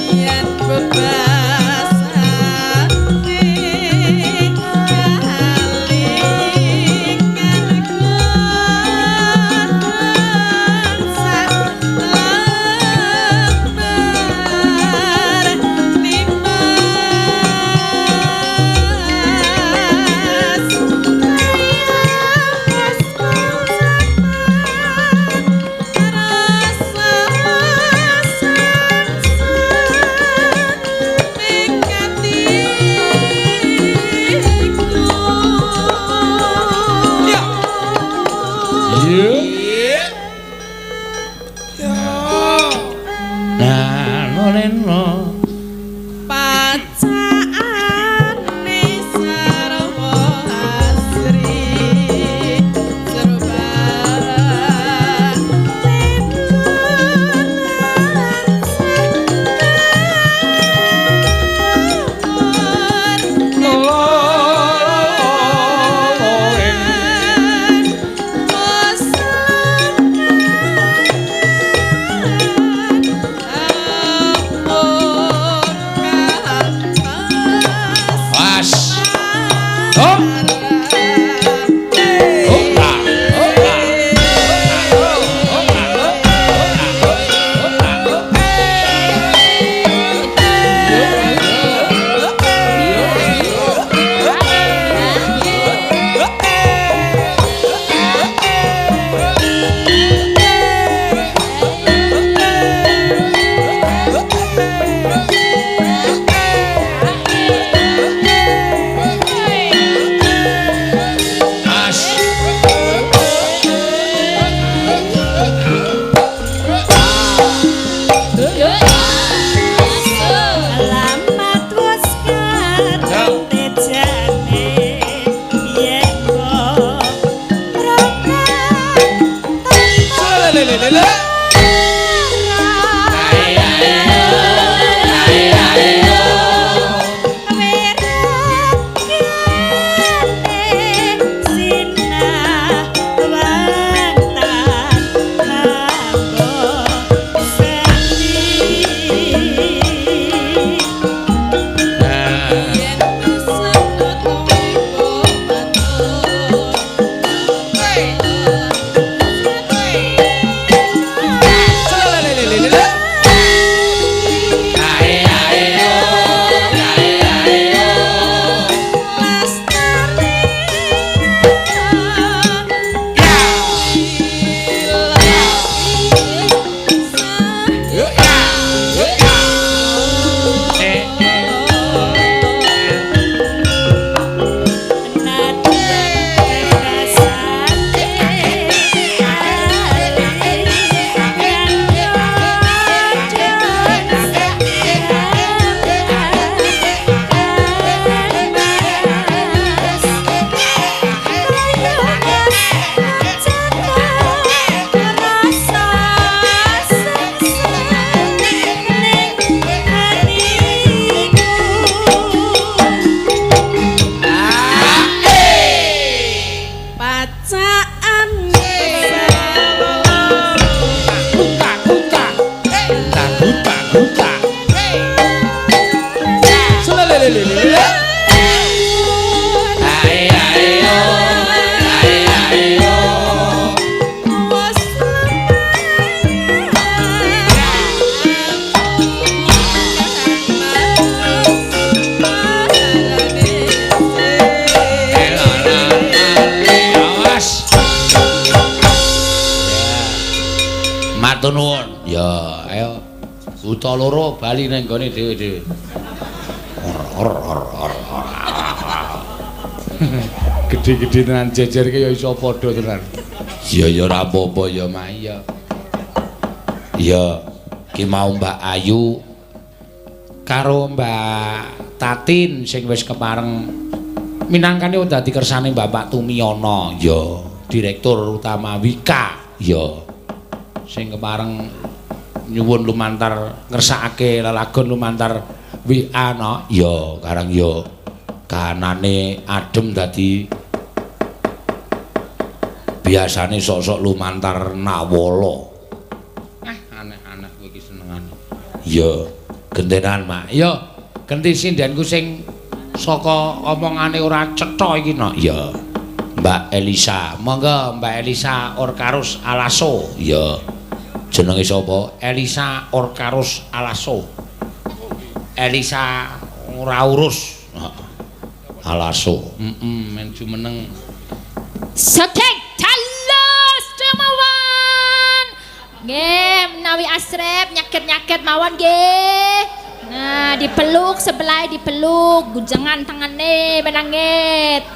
[SPEAKER 2] Yen bebasane kalingan godhong sak lembar limas ayas rasa
[SPEAKER 1] Iya. Nah, no no.
[SPEAKER 2] Pacaane sarwa asri serba
[SPEAKER 1] Buka. Ae ae yo. Ae ae yo. Awas. Matur nuwun. Ya, ayo. Buta loro bali ning gone dhewe-dhewe. Or or or or. Gedhe-gedhe tenan jejerke ya iso padha tenan. Ya ya ora apa-apa ya, Mak ya. Ya, ki mau Mbak Ayu karo Mbak Tatin sing wis kepareng minangkane dadi kersane Bapak Tumiyono, ya, direktur utama Wika, ya. Sing kepareng nyuwun lumantar ngersakake lelagon lumantar WA no, ya, karang ya kahanane adem dadi biasane sok-sok lumantar nawala. Aneh-aneh kowe iki senengane. Ya, gentenan, Mak. Ya, genti sindenku sing saka omongane ora cetha iki no. Ya. Mbak Elisa. Monggo Mbak Elisa Orkarus Alaso. Ya. Jenenge sapa? Elisa Orkarus Alaso. Elisa ora urus. Alaso. Heeh, men jumeneng.
[SPEAKER 4] Saking talus mawon. Nggih, menawi asrep nyaket-nyaket mawon nggih. Nah, dipeluk sebelah dipeluk, gujangan tangane menangit.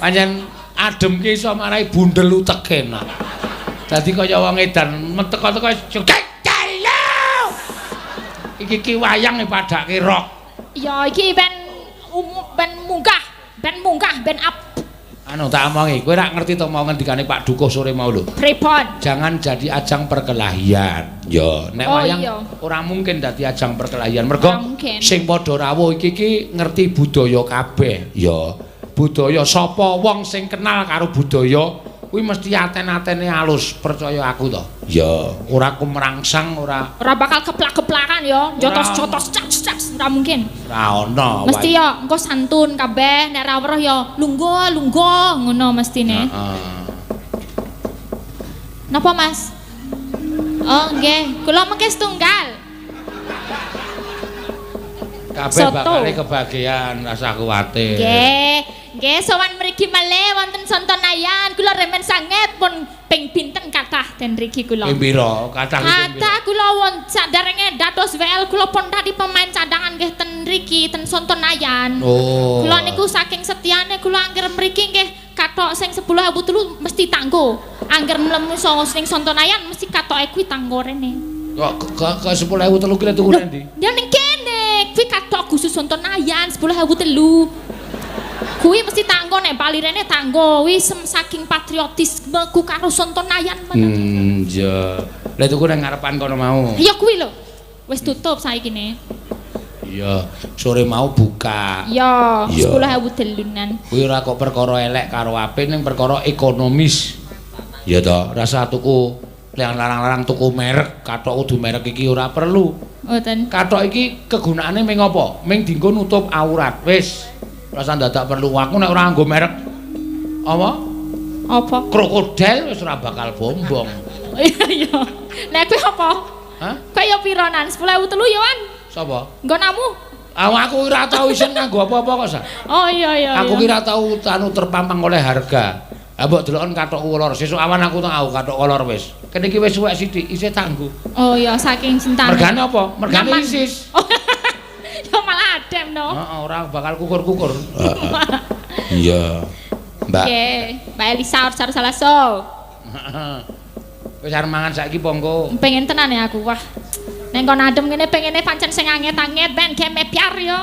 [SPEAKER 1] Pancen adem ki iso marai bundel uteke nak. Dadi kaya wong edan meteka-teka cekek calo. Iki ki wayang padake rok.
[SPEAKER 4] Ya iki ben ben munggah, ben up.
[SPEAKER 1] Anu tak omongi, kowe rak ngerti to mau ngendikane Pak Dukuh sore mau lho.
[SPEAKER 4] Pripun?
[SPEAKER 1] Jangan jadi ajang perkelahian. Ya, nek
[SPEAKER 4] oh,
[SPEAKER 1] wayang
[SPEAKER 4] iya.
[SPEAKER 1] Ora mungkin dadi ajang perkelahian. Mergo sing padha rawuh iki ki ngerti budaya kabeh. Ya, budaya sapa wong sing kenal karo budaya kuwi mesti aten-atene alus, percaya aku to. Ya, ora kumrangsang, ora
[SPEAKER 4] bakal keplak-keplakan ya, jotos-jotos cak-cak ora mungkin.
[SPEAKER 1] Ora ono.
[SPEAKER 4] Mesti ya engko santun kabeh, nek ora weruh ya lungguh-lungguh ngono mestine.
[SPEAKER 1] Heeh.
[SPEAKER 4] Napa, Mas? Oh, nggih, kula mengke setunggal.
[SPEAKER 1] Kabeh bakale kebagian, rasa kuwatir.
[SPEAKER 4] Nggih. Nggih, sowan mriki malih wonten Sontonayan. Kula remen sanget pun ping pinten kathah ten mriki kula.
[SPEAKER 1] Ping pira? Kathah ping pira?
[SPEAKER 4] Kathah kula won saderenge dados WL kula pun tadi pemain cadangan nggih ten mriki ten Sontonayan.
[SPEAKER 1] Oh.
[SPEAKER 4] Kula niku saking setiane kula angger mriki nggih kathok sing 10.003 mesti tanggo. Angger mlemu sing Sontonayan mesti kathoke kuwi tanggo rene.
[SPEAKER 1] Kok kok 10.003 ki tuku ndi?
[SPEAKER 4] Ya ning kene, kuwi kathok khusus Sontonayan 10.003. Kuwi mesti tanggo nek bali rene tanggo. Kuwi saking patriotisme ku karo Sontonayan men.
[SPEAKER 1] Iya. Lah tuku nang ngarepan kono mau.
[SPEAKER 4] Ya kuwi lho. Wis tutup saiki ne.
[SPEAKER 1] Iya, sore mau buka.
[SPEAKER 4] Iya, 10.000 telunan.
[SPEAKER 1] Kuwi ora kok perkara elek karo apik ning perkara ekonomis. Ya to, rasa tuku larang-larang tuku merek, kathok kudu merek iki ora perlu.
[SPEAKER 4] Mboten.
[SPEAKER 1] Kathok iki kegunaane ming apa? Ming dienggo nutup aurat. Wis. Rasa ndadak perlu aku nek ora nganggo merek apa?
[SPEAKER 4] Apa?
[SPEAKER 1] Krokodil wis ora bakal bombong.
[SPEAKER 4] Iya iya. Nek kuwi apa?
[SPEAKER 1] Hah?
[SPEAKER 4] Kuwi ya pironan? 10.003 ya, Wan.
[SPEAKER 1] Sapa?
[SPEAKER 4] Nggonamu?
[SPEAKER 1] Aku ora tau isin nganggo apa-apa kok, Sa.
[SPEAKER 4] Oh iya iya.
[SPEAKER 1] Aku ki ora tau anu terpampang oleh harga. Ha mbok deloken kathokku kolor. Sesuk awan aku tau kathok kolor wis. Kene iki wis suwek sithik, isih tanggo.
[SPEAKER 4] Oh iya, saking cintane.
[SPEAKER 1] Mergane apa? Mergane isis.
[SPEAKER 4] Ya malah adem no.
[SPEAKER 1] Heeh, ora bakal kukur-kukur. Iya. Mbak.
[SPEAKER 4] Oke, Mbak Elisa Orsar Salaso.
[SPEAKER 1] Wis arep mangan saiki apa engko?
[SPEAKER 4] Pengen tenan ya aku, wah. Neng kono adem ngene pengene pancen sing anget-anget ben kemepiar yo.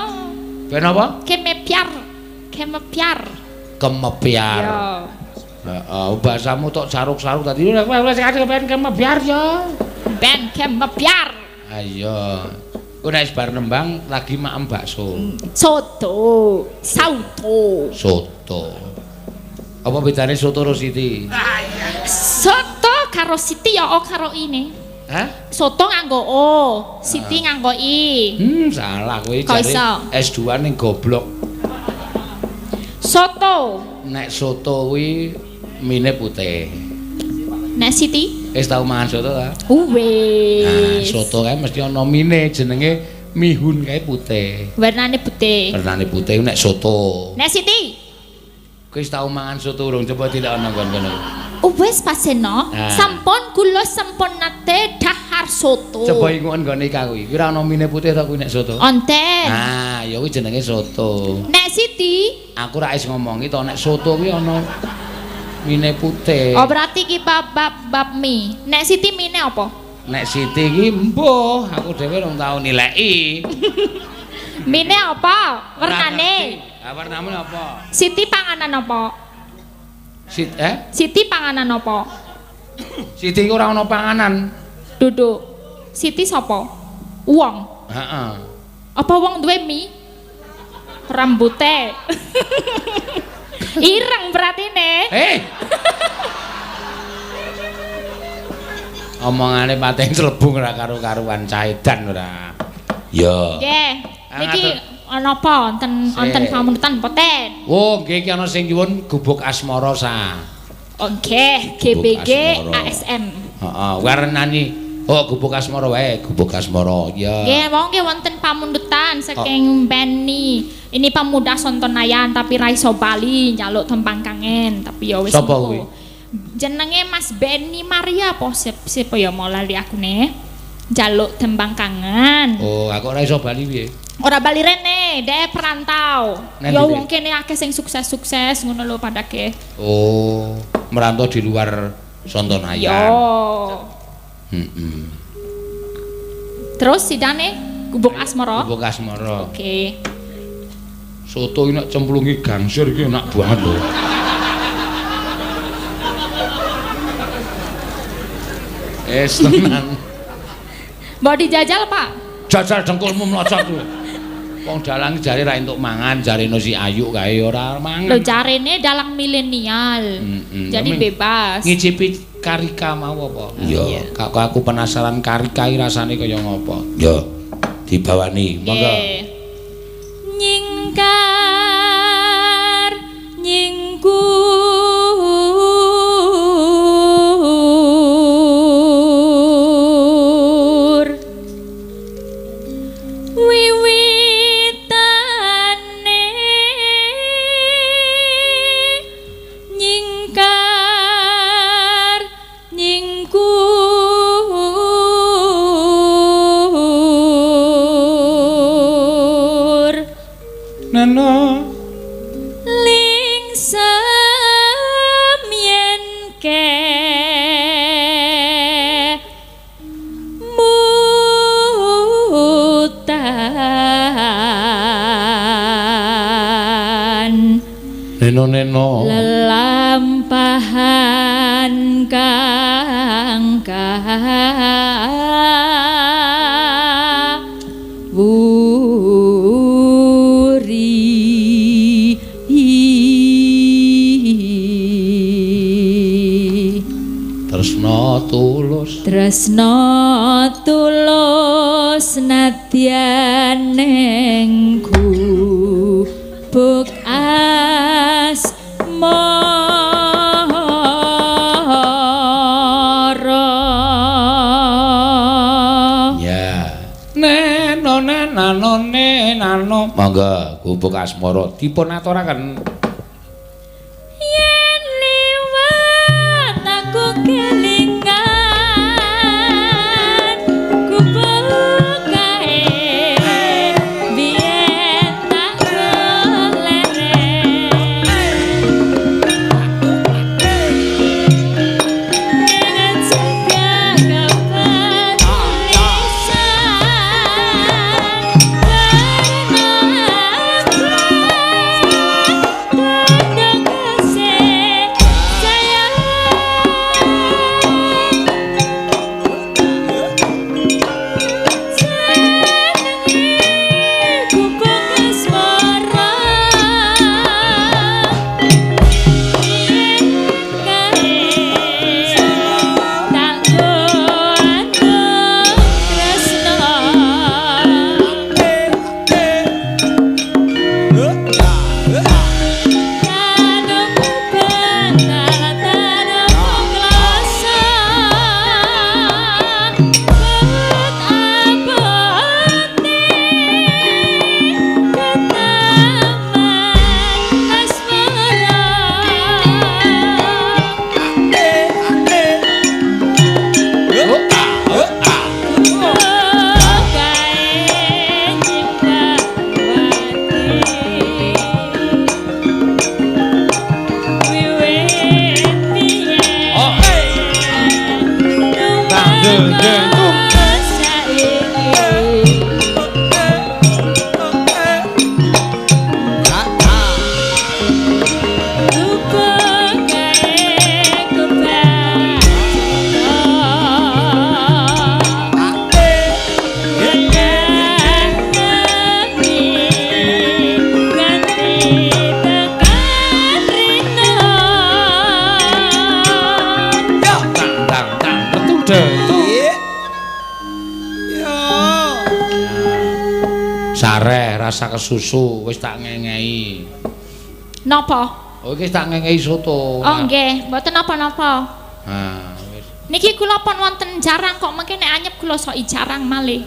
[SPEAKER 1] Ben apa?
[SPEAKER 4] Kemepiar. Kemepiar.
[SPEAKER 1] Kemepiar.
[SPEAKER 4] Yo.
[SPEAKER 1] Heeh, bahasamu tok saruk-saruk tadi wis ben kemepiar yo.
[SPEAKER 4] Ben kemepiar.
[SPEAKER 1] Ayo. Ku nek bar nembang lagi maem bakso.
[SPEAKER 4] Soto, sauto.
[SPEAKER 1] Soto. Apa bedane soto karo siti?
[SPEAKER 4] Soto karo siti ya o karo ini.
[SPEAKER 1] Hah?
[SPEAKER 4] Soto nganggo O, Siti nganggo I.
[SPEAKER 1] Salah kowe
[SPEAKER 4] Kok
[SPEAKER 1] jare
[SPEAKER 4] iso?
[SPEAKER 1] S2 ning goblok.
[SPEAKER 4] Soto.
[SPEAKER 1] Nek soto kuwi mine putih.
[SPEAKER 4] Nek Siti?
[SPEAKER 1] Wis tau mangan soto ta? Nah,
[SPEAKER 4] Wis.
[SPEAKER 1] soto kae mesti ana mine jenenge mihun kae putih.
[SPEAKER 4] Warnane putih.
[SPEAKER 1] Warnane putih nek soto.
[SPEAKER 4] Nek Siti?
[SPEAKER 1] Kowe wis tau mangan soto urung? Coba tidak ana kon-kono.
[SPEAKER 4] Wis Pak Seno,
[SPEAKER 1] Ah.
[SPEAKER 4] sampun kula sampun nate dahar soto.
[SPEAKER 1] Coba inguken nggone Ika kuwi. Kuwi ora ana mine putih ta kuwi nek soto?
[SPEAKER 4] Onten.
[SPEAKER 1] Ah, ya kuwi jenenge soto.
[SPEAKER 4] Nek Siti?
[SPEAKER 1] Aku ra is ngomongi to nek soto kuwi ana mine putih.
[SPEAKER 4] Oh berarti ki bab bab bab mie. Nek Siti mine apa?
[SPEAKER 1] Nek Siti ki mbuh, aku dhewe rong tau nileki.
[SPEAKER 4] Mine apa? Warnane.
[SPEAKER 1] Ah, warnane apa?
[SPEAKER 4] Siti panganan apa? Siti panganan apa?
[SPEAKER 1] Siti iku ora ana panganan.
[SPEAKER 4] Duduk. Siti sapa? Wong.
[SPEAKER 1] Heeh.
[SPEAKER 4] Apa wong duwe mie? Rambute. Ireng berarti ne.
[SPEAKER 1] Eh. Omongane pating celebung ora karo-karuan caedan ora. Ya.
[SPEAKER 4] Nggih. Niki ana apa wonten wonten pamundutan mboten?
[SPEAKER 1] Oh, nggih iki ana sing nyuwun gubuk asmara sa.
[SPEAKER 4] Oh nggih, GBG ASM.
[SPEAKER 1] Heeh, warnani. Oh, gubuk asmara wae, gubuk asmara. Ya.
[SPEAKER 4] Nggih, wong nggih wonten pamundutan saking Benny. Ini pemuda Sontonayan tapi ra iso bali njaluk tembang kangen, tapi ya wis.
[SPEAKER 1] Sapa kuwi?
[SPEAKER 4] Jenenge Mas Benny Maria apa sapa ya mau lali akune. Njaluk tembang kangen.
[SPEAKER 1] Oh, aku ora iso bali piye?
[SPEAKER 4] Ora bali rene, dhek perantau.
[SPEAKER 1] Nang
[SPEAKER 4] Ya
[SPEAKER 1] ndi?
[SPEAKER 4] wong kene akeh sing sukses-sukses ngono lho padake.
[SPEAKER 1] Oh, merantau di luar Sontonayan.
[SPEAKER 4] Yo.
[SPEAKER 1] Heeh.
[SPEAKER 4] Terus sidane gubuk asmara.
[SPEAKER 1] Gubuk asmara.
[SPEAKER 4] Oke.
[SPEAKER 1] Soto iki nek cemplungi gangsir iki enak banget lho. Es tenan.
[SPEAKER 4] Mbok dijajal, Pak?
[SPEAKER 1] Jajal dengkulmu mlocot kuwi. Wong dalang jare ra entuk mangan, jarene si Ayu kae ora mangan.
[SPEAKER 4] Lho jarene dalang milenial. Jadi bebas.
[SPEAKER 1] Ngicipi karika mau apa? Iya. Kok aku penasaran karika iki rasane kaya ngopo? Ya. Dibawani, monggo.
[SPEAKER 4] Nyingkar nyingkur wiwitane nyingkar nyingkur
[SPEAKER 1] Neno
[SPEAKER 4] lingsem yen ke mutan
[SPEAKER 1] neno neno
[SPEAKER 4] lelampahan kang wuri.
[SPEAKER 1] Tresna tulus,
[SPEAKER 4] tresna tulus nadyan ning gubuk asmara.
[SPEAKER 1] Ya. Neno nano nano. Monggo gubuk asmara dipun aturaken.
[SPEAKER 4] Yen liwat aku kelingan gubuk kae biyen tak leren.
[SPEAKER 1] Sareh rasa kesusu wis tak ngengehi.
[SPEAKER 4] Napa?
[SPEAKER 1] Oh iki tak ngengehi soto.
[SPEAKER 4] Oh nggih, mboten napa-napa.
[SPEAKER 1] Ha, wis.
[SPEAKER 4] Niki kula pun wonten jarang kok mengke nek anyep kula soki jarang malih.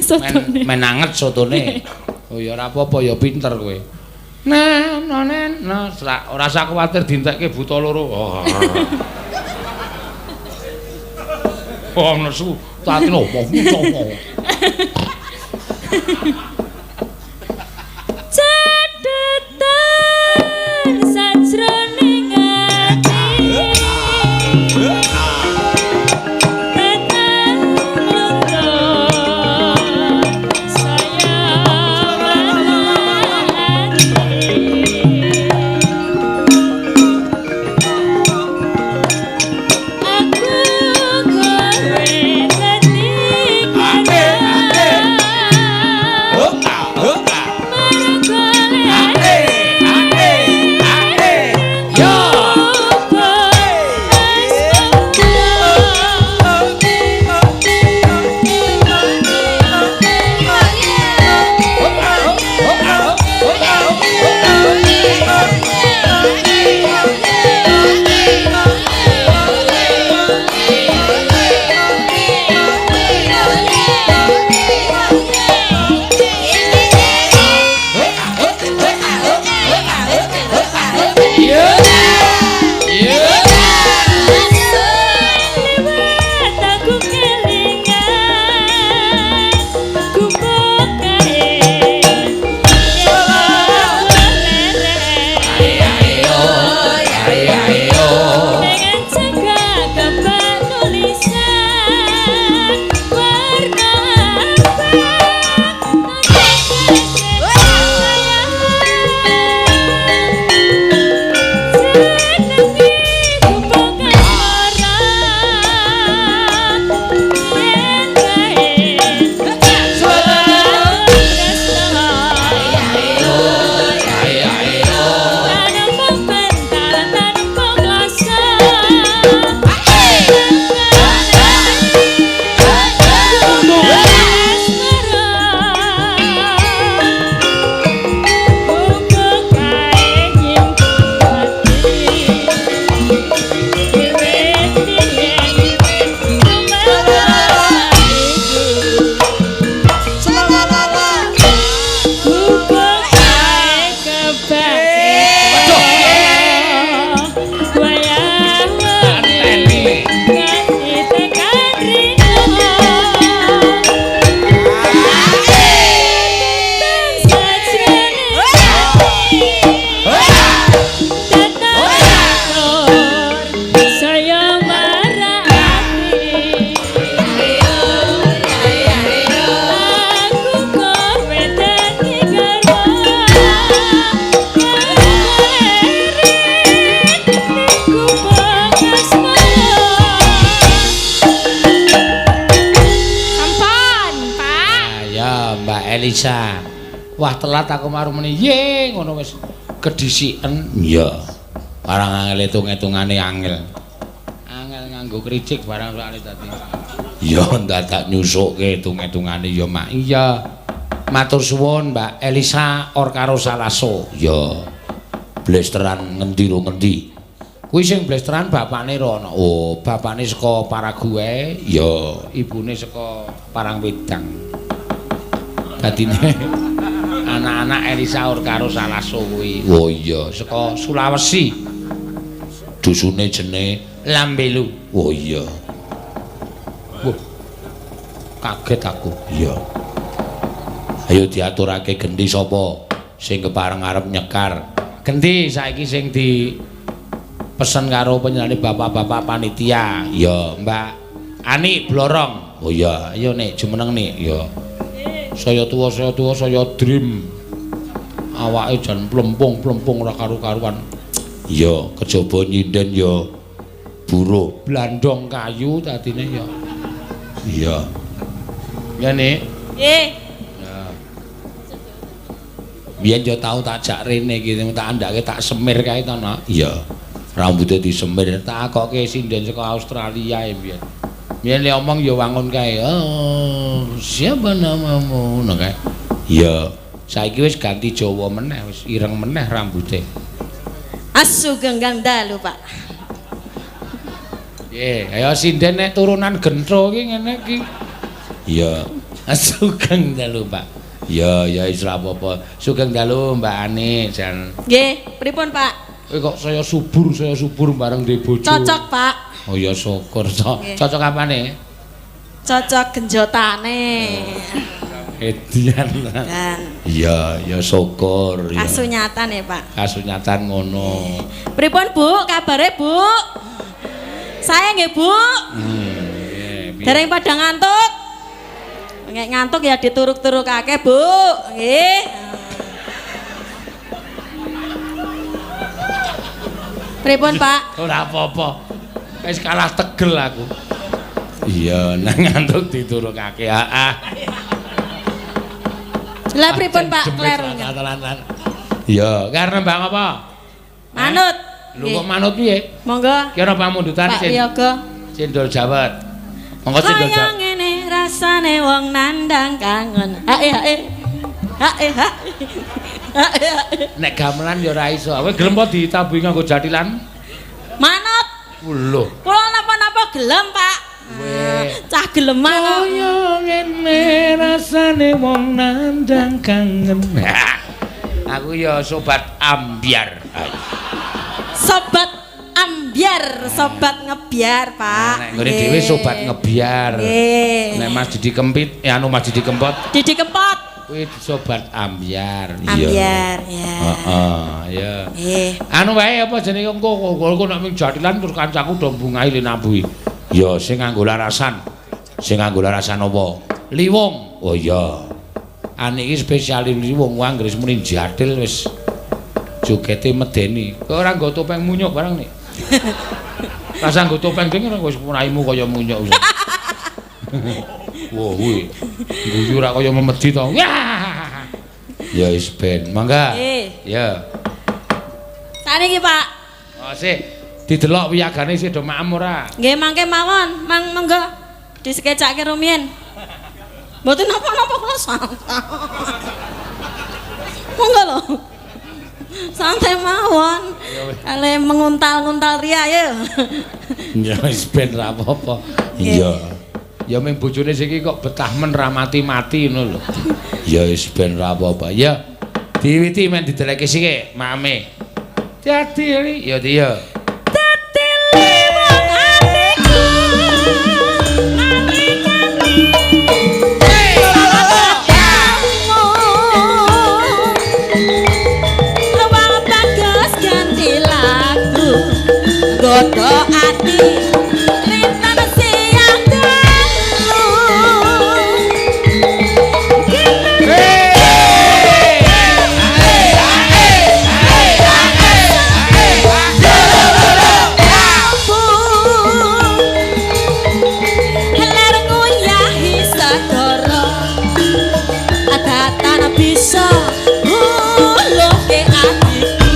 [SPEAKER 4] Sotone.
[SPEAKER 1] Men anget sotone. Oh ya ora apa-apa ya pinter kowe. Nah, no nen, no, ora usah kuwatir dientekke buta loro. Oh. Oh nesu, tak lho, wong sapa.
[SPEAKER 4] Cathetan sajroning ati. Tetang lungguh saya marani. Aku kowe dadi
[SPEAKER 1] Elisa. Wah telat aku maru meni. Ye ngono wis kedhisiken. Iya. Barang angel hitung-hitungane angel. Angel nganggo kricik barang soalé dadi. Iya ndadak nyusukke hitung-hitungane ya Mak. Iya. Matur suwun Mbak Elisa or karo Salaso. Iya. Blesteran ngendi ro ngendi. Kuwi sing blesteran bapakne rono. Oh, bapakne saka Paraguay. Iya, ibune saka Parangwedang. Dadine anak-anak Elisa or karo Salaso kuwi. Oh iya, saka Sulawesi. Dusune jenenge Lambelu. Oh iya. Wah. Kaget aku. Iya. Ayo diaturake gendi sapa sing kepareng arep nyekar. Gendi saiki sing di pesen karo panjenengane bapak-bapak panitia. Iya, Mbak Ani Blorong. Oh iya, ayo nek jumeneng nek. Iya. Saya tuwa, saya dream. Awake jan plempung-plempung ora karu-karuan. Iya, kejaba nyinden ya buruh blandong kayu dadine ya. Iya. Ya nek.
[SPEAKER 5] Nggih.
[SPEAKER 1] Ya. Biyen yo tau tak jak rene iki, tak andhake tak semir kae to, Nak. Iya. Rambute disemir, tak akoke sinden saka Australia biyen. Biyen le omong ya wangun kae. Oh, siapa namamu? Ngono kae. Iya, saiki wis ganti Jawa meneh, wis ireng meneh rambute.
[SPEAKER 5] Asu genggang dalu, Pak.
[SPEAKER 1] Nggih, ayo sinden nek turunan gentro iki ngene iki. Iya, sugeng dalu, Pak. Iya, ya wis ora apa-apa. Sugeng dalu Mbak Ani jan.
[SPEAKER 5] Nggih, pripun, Pak?
[SPEAKER 1] Kowe kok saya subur bareng duwe bojo.
[SPEAKER 5] Cocok, Pak.
[SPEAKER 1] Oh ya syukur. Cocok apane?
[SPEAKER 5] Cocok genjotane.
[SPEAKER 1] Edian. Iya, ya syukur ya.
[SPEAKER 5] Kasunyatan ya, Pak.
[SPEAKER 1] Kasunyatan ngono.
[SPEAKER 5] Pripun, Bu? Kabare, Bu? Saya nggih, Bu.
[SPEAKER 1] Nggih.
[SPEAKER 5] Dereng padha ngantuk. Nek ngantuk ya dituruk-turukake, Bu. Nggih. Pripun, Pak?
[SPEAKER 1] Ora apa-apa. Wis kalah tegel aku. Iya, nang ngantuk diturukake. Heeh.
[SPEAKER 5] Lah pripun, Pak? Kler.
[SPEAKER 1] Iya, karena Mbak apa?
[SPEAKER 5] Manut.
[SPEAKER 1] Lho kok manut piye?
[SPEAKER 5] Monggo.
[SPEAKER 1] Ki ana pamundutan
[SPEAKER 5] Pak Wiyoga.
[SPEAKER 1] Cendol Jawet. Monggo cendol
[SPEAKER 5] Kaya
[SPEAKER 1] Jawet.
[SPEAKER 5] ngene rasane wong nandang kangen. Hae hae. Hae hae. Hae hae.
[SPEAKER 1] Nek gamelan ya ora iso. Kowe gelem apa ditabuhi nganggo jathilan?
[SPEAKER 5] Manut.
[SPEAKER 1] Lho.
[SPEAKER 5] Kula napa-napa gelem, Pak.
[SPEAKER 1] Weh.
[SPEAKER 5] Cah geleman kok.
[SPEAKER 1] Kaya ngene rasane wong nandang kangen. Aku ya sobat ambyar.
[SPEAKER 5] Sobat ambyar, sobat ngebiar, Pak.
[SPEAKER 1] Nek nggone dhewe sobat ngebiar.
[SPEAKER 5] Nggih.
[SPEAKER 1] Nek Mas Didi Kempit, ya anu Mas Didi Kempot
[SPEAKER 5] Didi Kempot.
[SPEAKER 1] kuwi sobat ambyar.
[SPEAKER 5] Ambyar, ya.
[SPEAKER 1] Heeh, iya.
[SPEAKER 5] Nggih.
[SPEAKER 1] Anu wae apa jenenge engko engko nek ming jathilan terus kancaku do mbungahi le nambuhi. Ya sing nganggo larasan. Sing nganggo larasan apa? Liwung. Oh iya. Ane iki spesial liwung anggere muni jathil wis jogete medeni. Kok ora nggo topeng munyuk barang nek. Rasa nggo topeng ding ora wis raimu kaya munyuk wis. Wah kuwi. Guyu ora kaya memedi to. Ya wis ben. Mangga.
[SPEAKER 5] Nggih.
[SPEAKER 1] Ya.
[SPEAKER 5] Saniki, Pak.
[SPEAKER 1] Oh sik didelok wiyagane isih do maem ora?
[SPEAKER 5] Nggih mangke mawon, mang monggo disekecake rumiyin. Mboten napa-napa kula santai. Monggo lho. Santai mawon. Kale menguntal-untal ria ya.
[SPEAKER 1] Ya wis ben ra apa-apa. Iya. Ya ming bojone siki kok betah men ra mati-mati ngono lho. Ya wis ben ra apa-apa. Ya diwiti men dideleke sike maeme. Dadi ya ya.
[SPEAKER 5] Dadi liwung atiku nalikane wong bagus ganti lagu godho ati rinten siang dalu. Heler nguyahi segara adatan bisa nguluhke atiku.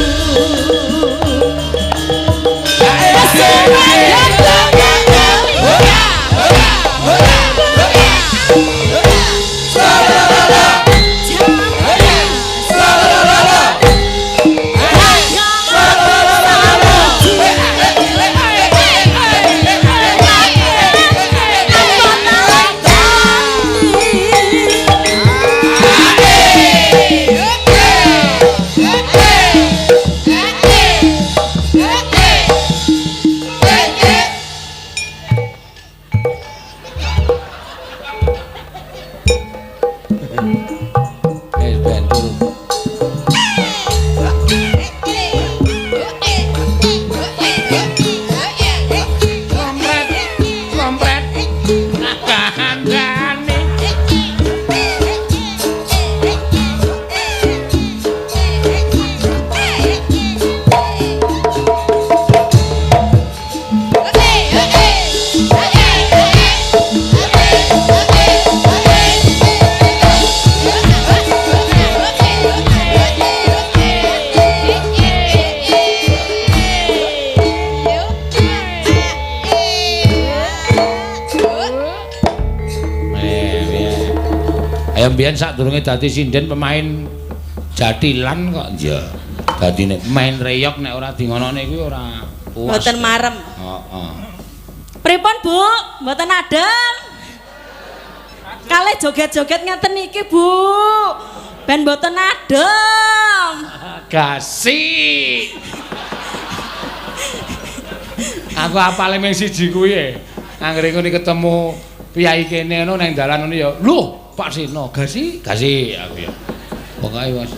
[SPEAKER 1] Ayo mbiyen sadurunge dadi sinden pemain jathilan kok. Iya. Dadi nek main reyok nek ora di ngonone kuwi ora puas.
[SPEAKER 5] Mboten marem.
[SPEAKER 1] Heeh.
[SPEAKER 5] Pripun, Bu? Mboten adem. Kalih joget-joget ngeten iki, Bu. Ben mboten adem.
[SPEAKER 1] Gasik. Aku apale mung siji kuwi e. Anggere ngene ketemu piyai kene ngono nang dalan ngono ya. Lho, Pak Seno, gasik, gasik aku ya. Pokoke wis.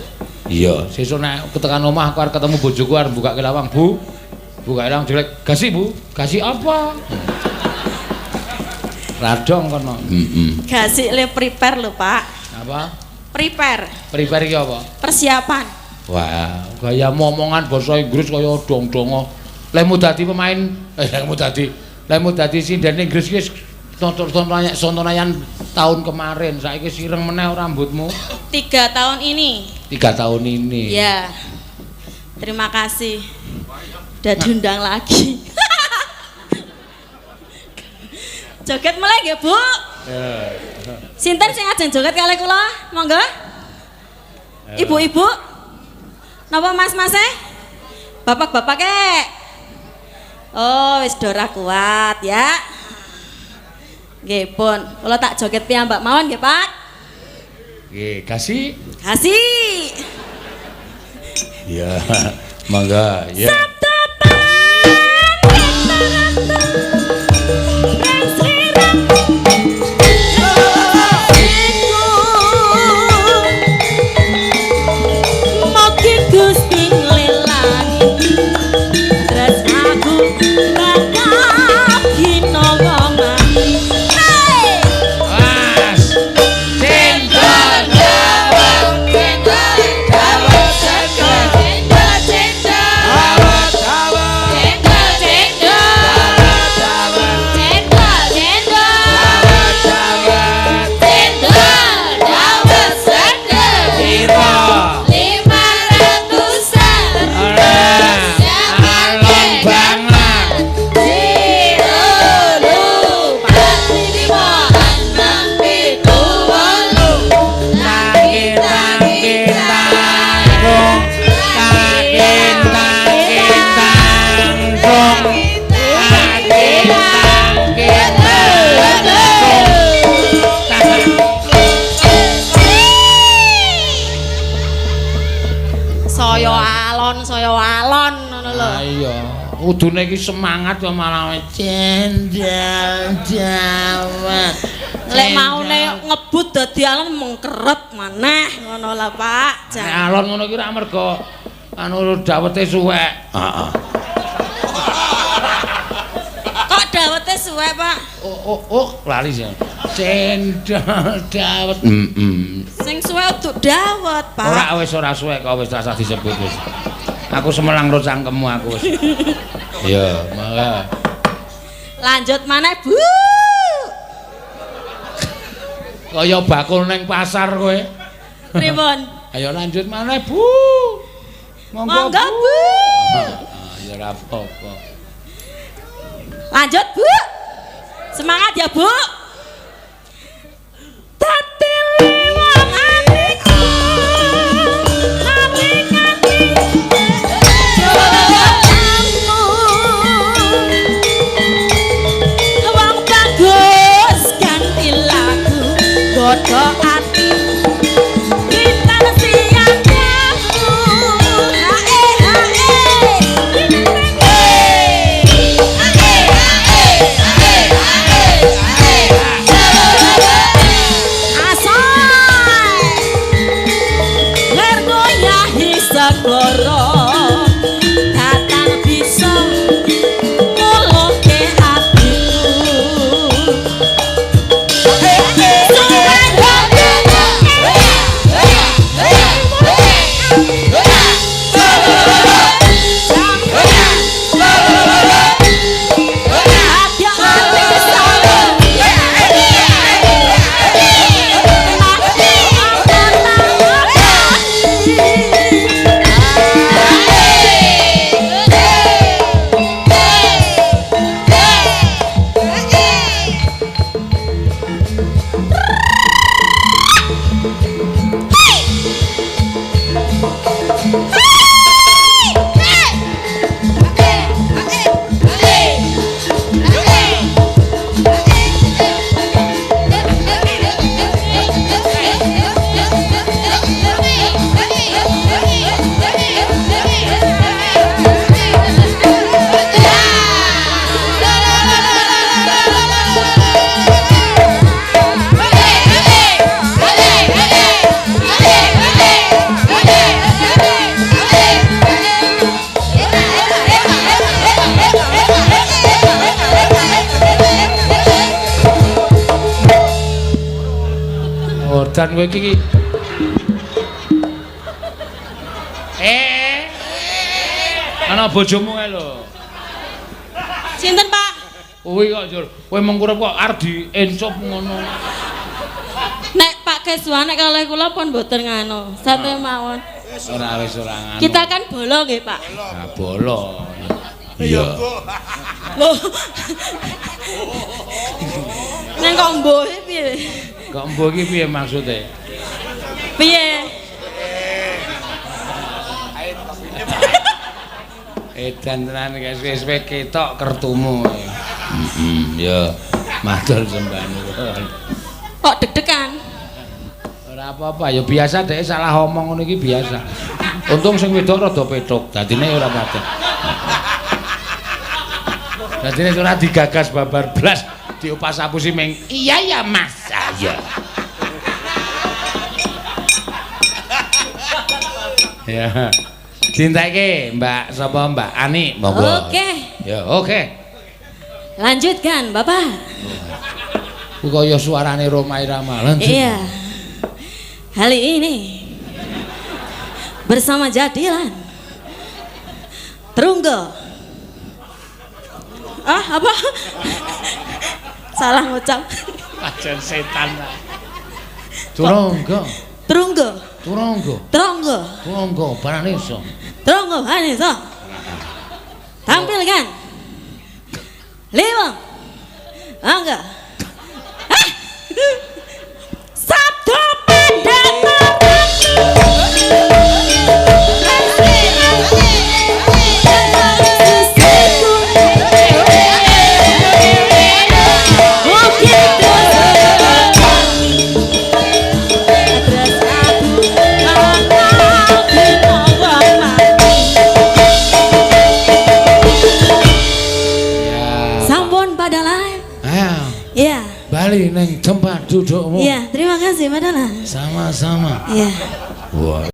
[SPEAKER 1] Iya, sesuk nek tekan omah aku arep ketemu bojoku arep mbukake lawang, Bu. Bukake lawang jelek. Gasik, Bu. Gasik apa? Radong kono. Heeh.
[SPEAKER 5] Gasik le prepare lho, Pak.
[SPEAKER 1] Apa?
[SPEAKER 2] Prepare.
[SPEAKER 1] Prepare iki apa?
[SPEAKER 2] Persiapan.
[SPEAKER 1] Wah, gaya omongan basa Inggris kaya dong-dongo. Lemu dadi pemain, lemu dadi sinden Inggris iki tontonan tahun kemarin, saiki sireng meneh rambutmu.
[SPEAKER 5] 3 tahun ini.
[SPEAKER 1] 3 tahun ini.
[SPEAKER 5] Iya. Terima kasih. Udah diundang lagi. Joget mulai nggih, Bu? Sinten sing ajeng joget kalih kula? Monggo. Ibu-ibu. Napa mas-mase? Bapak-bapake. Oh, wis ora kuat ya. Nggih, pun. Kula tak joget piyambak mawon nggih, Pak.
[SPEAKER 1] Nggih, kasih.
[SPEAKER 5] Kasih.
[SPEAKER 1] Iya, monggo, ya. Kudune iki semangat kok malah cendal dawet.
[SPEAKER 5] Lek maune ngebut dadi alon mengkeret maneh ngono lah, Pak.
[SPEAKER 1] Nek alon ngono iki ra mergo anu dawete suwek. Heeh.
[SPEAKER 5] Kok dawete suwek, Pak?
[SPEAKER 1] Oh, lali sih. Cendal dawet. Heeh.
[SPEAKER 5] Sing suwek uduk dawet, Pak.
[SPEAKER 1] Ora wis ora suwek kok wis rasah disebut wis. Aku semelang ro cangkemmu aku wis. Iya, malah.
[SPEAKER 5] Lanjut maneh, Bu.
[SPEAKER 1] Kaya bakul ning pasar kowe.
[SPEAKER 5] Pripun?
[SPEAKER 1] Ayo lanjut maneh, Bu. Monggo,
[SPEAKER 5] Bu.
[SPEAKER 1] Ya ora apa-apa.
[SPEAKER 5] Lanjut, Bu. Semangat ya, Bu. Asal
[SPEAKER 1] Edan kowe iki. Ana bojomu kae lho.
[SPEAKER 5] Sinten, Pak?
[SPEAKER 1] Kuwi kok njur kowe mengkurep kok arep diencup ngono.
[SPEAKER 5] Nek Pak Keswa nek kalih kula pun mboten nganu. Sate mawon.
[SPEAKER 1] Ora wis ora nganu.
[SPEAKER 5] Kita kan bolo nggih, Pak.
[SPEAKER 1] Ah, bolo. Iya.
[SPEAKER 5] Lho. Neng kok mbohe piye?
[SPEAKER 1] Kok mboh iki piye maksude?
[SPEAKER 5] Piye?
[SPEAKER 1] Edan tenan wis wis ketok kertumu. Heeh, ya. Matur sembah nuwun.
[SPEAKER 5] Kok deg-degan?
[SPEAKER 1] Ora apa-apa, ya biasa dhek salah omong ngono iki biasa. Untung sing wedok rada petuk, dadine ora patek. Dadine ora digagas babar blas, diopas-apusi ming iya ya Mas. Iya. Ya. Cintaike Mbak sapa Mbak Ani monggo.
[SPEAKER 5] Oke.
[SPEAKER 1] Ya, oke.
[SPEAKER 5] Lanjutkan, Bapak.
[SPEAKER 1] Ku kaya suarane Rhoma Irama. Lanjut.
[SPEAKER 5] Iya. Kali ini bersama Jadilan Trunggo. Ah, apa? Salah ngucap.
[SPEAKER 1] Pajan setan. Turangga.
[SPEAKER 5] Trunggo.
[SPEAKER 1] Turangga.
[SPEAKER 5] Tronggo.
[SPEAKER 1] Turangga Baranesa.
[SPEAKER 5] Tronggo Baranesa. Tampilkan. 5. Angga. Ah. Sabdo Pendeta. Iya.
[SPEAKER 1] Bali neng tempat dudukmu.
[SPEAKER 5] Iya, terima kasih Pak Dalang.
[SPEAKER 1] Sama-sama.
[SPEAKER 5] Iya.
[SPEAKER 1] Wah.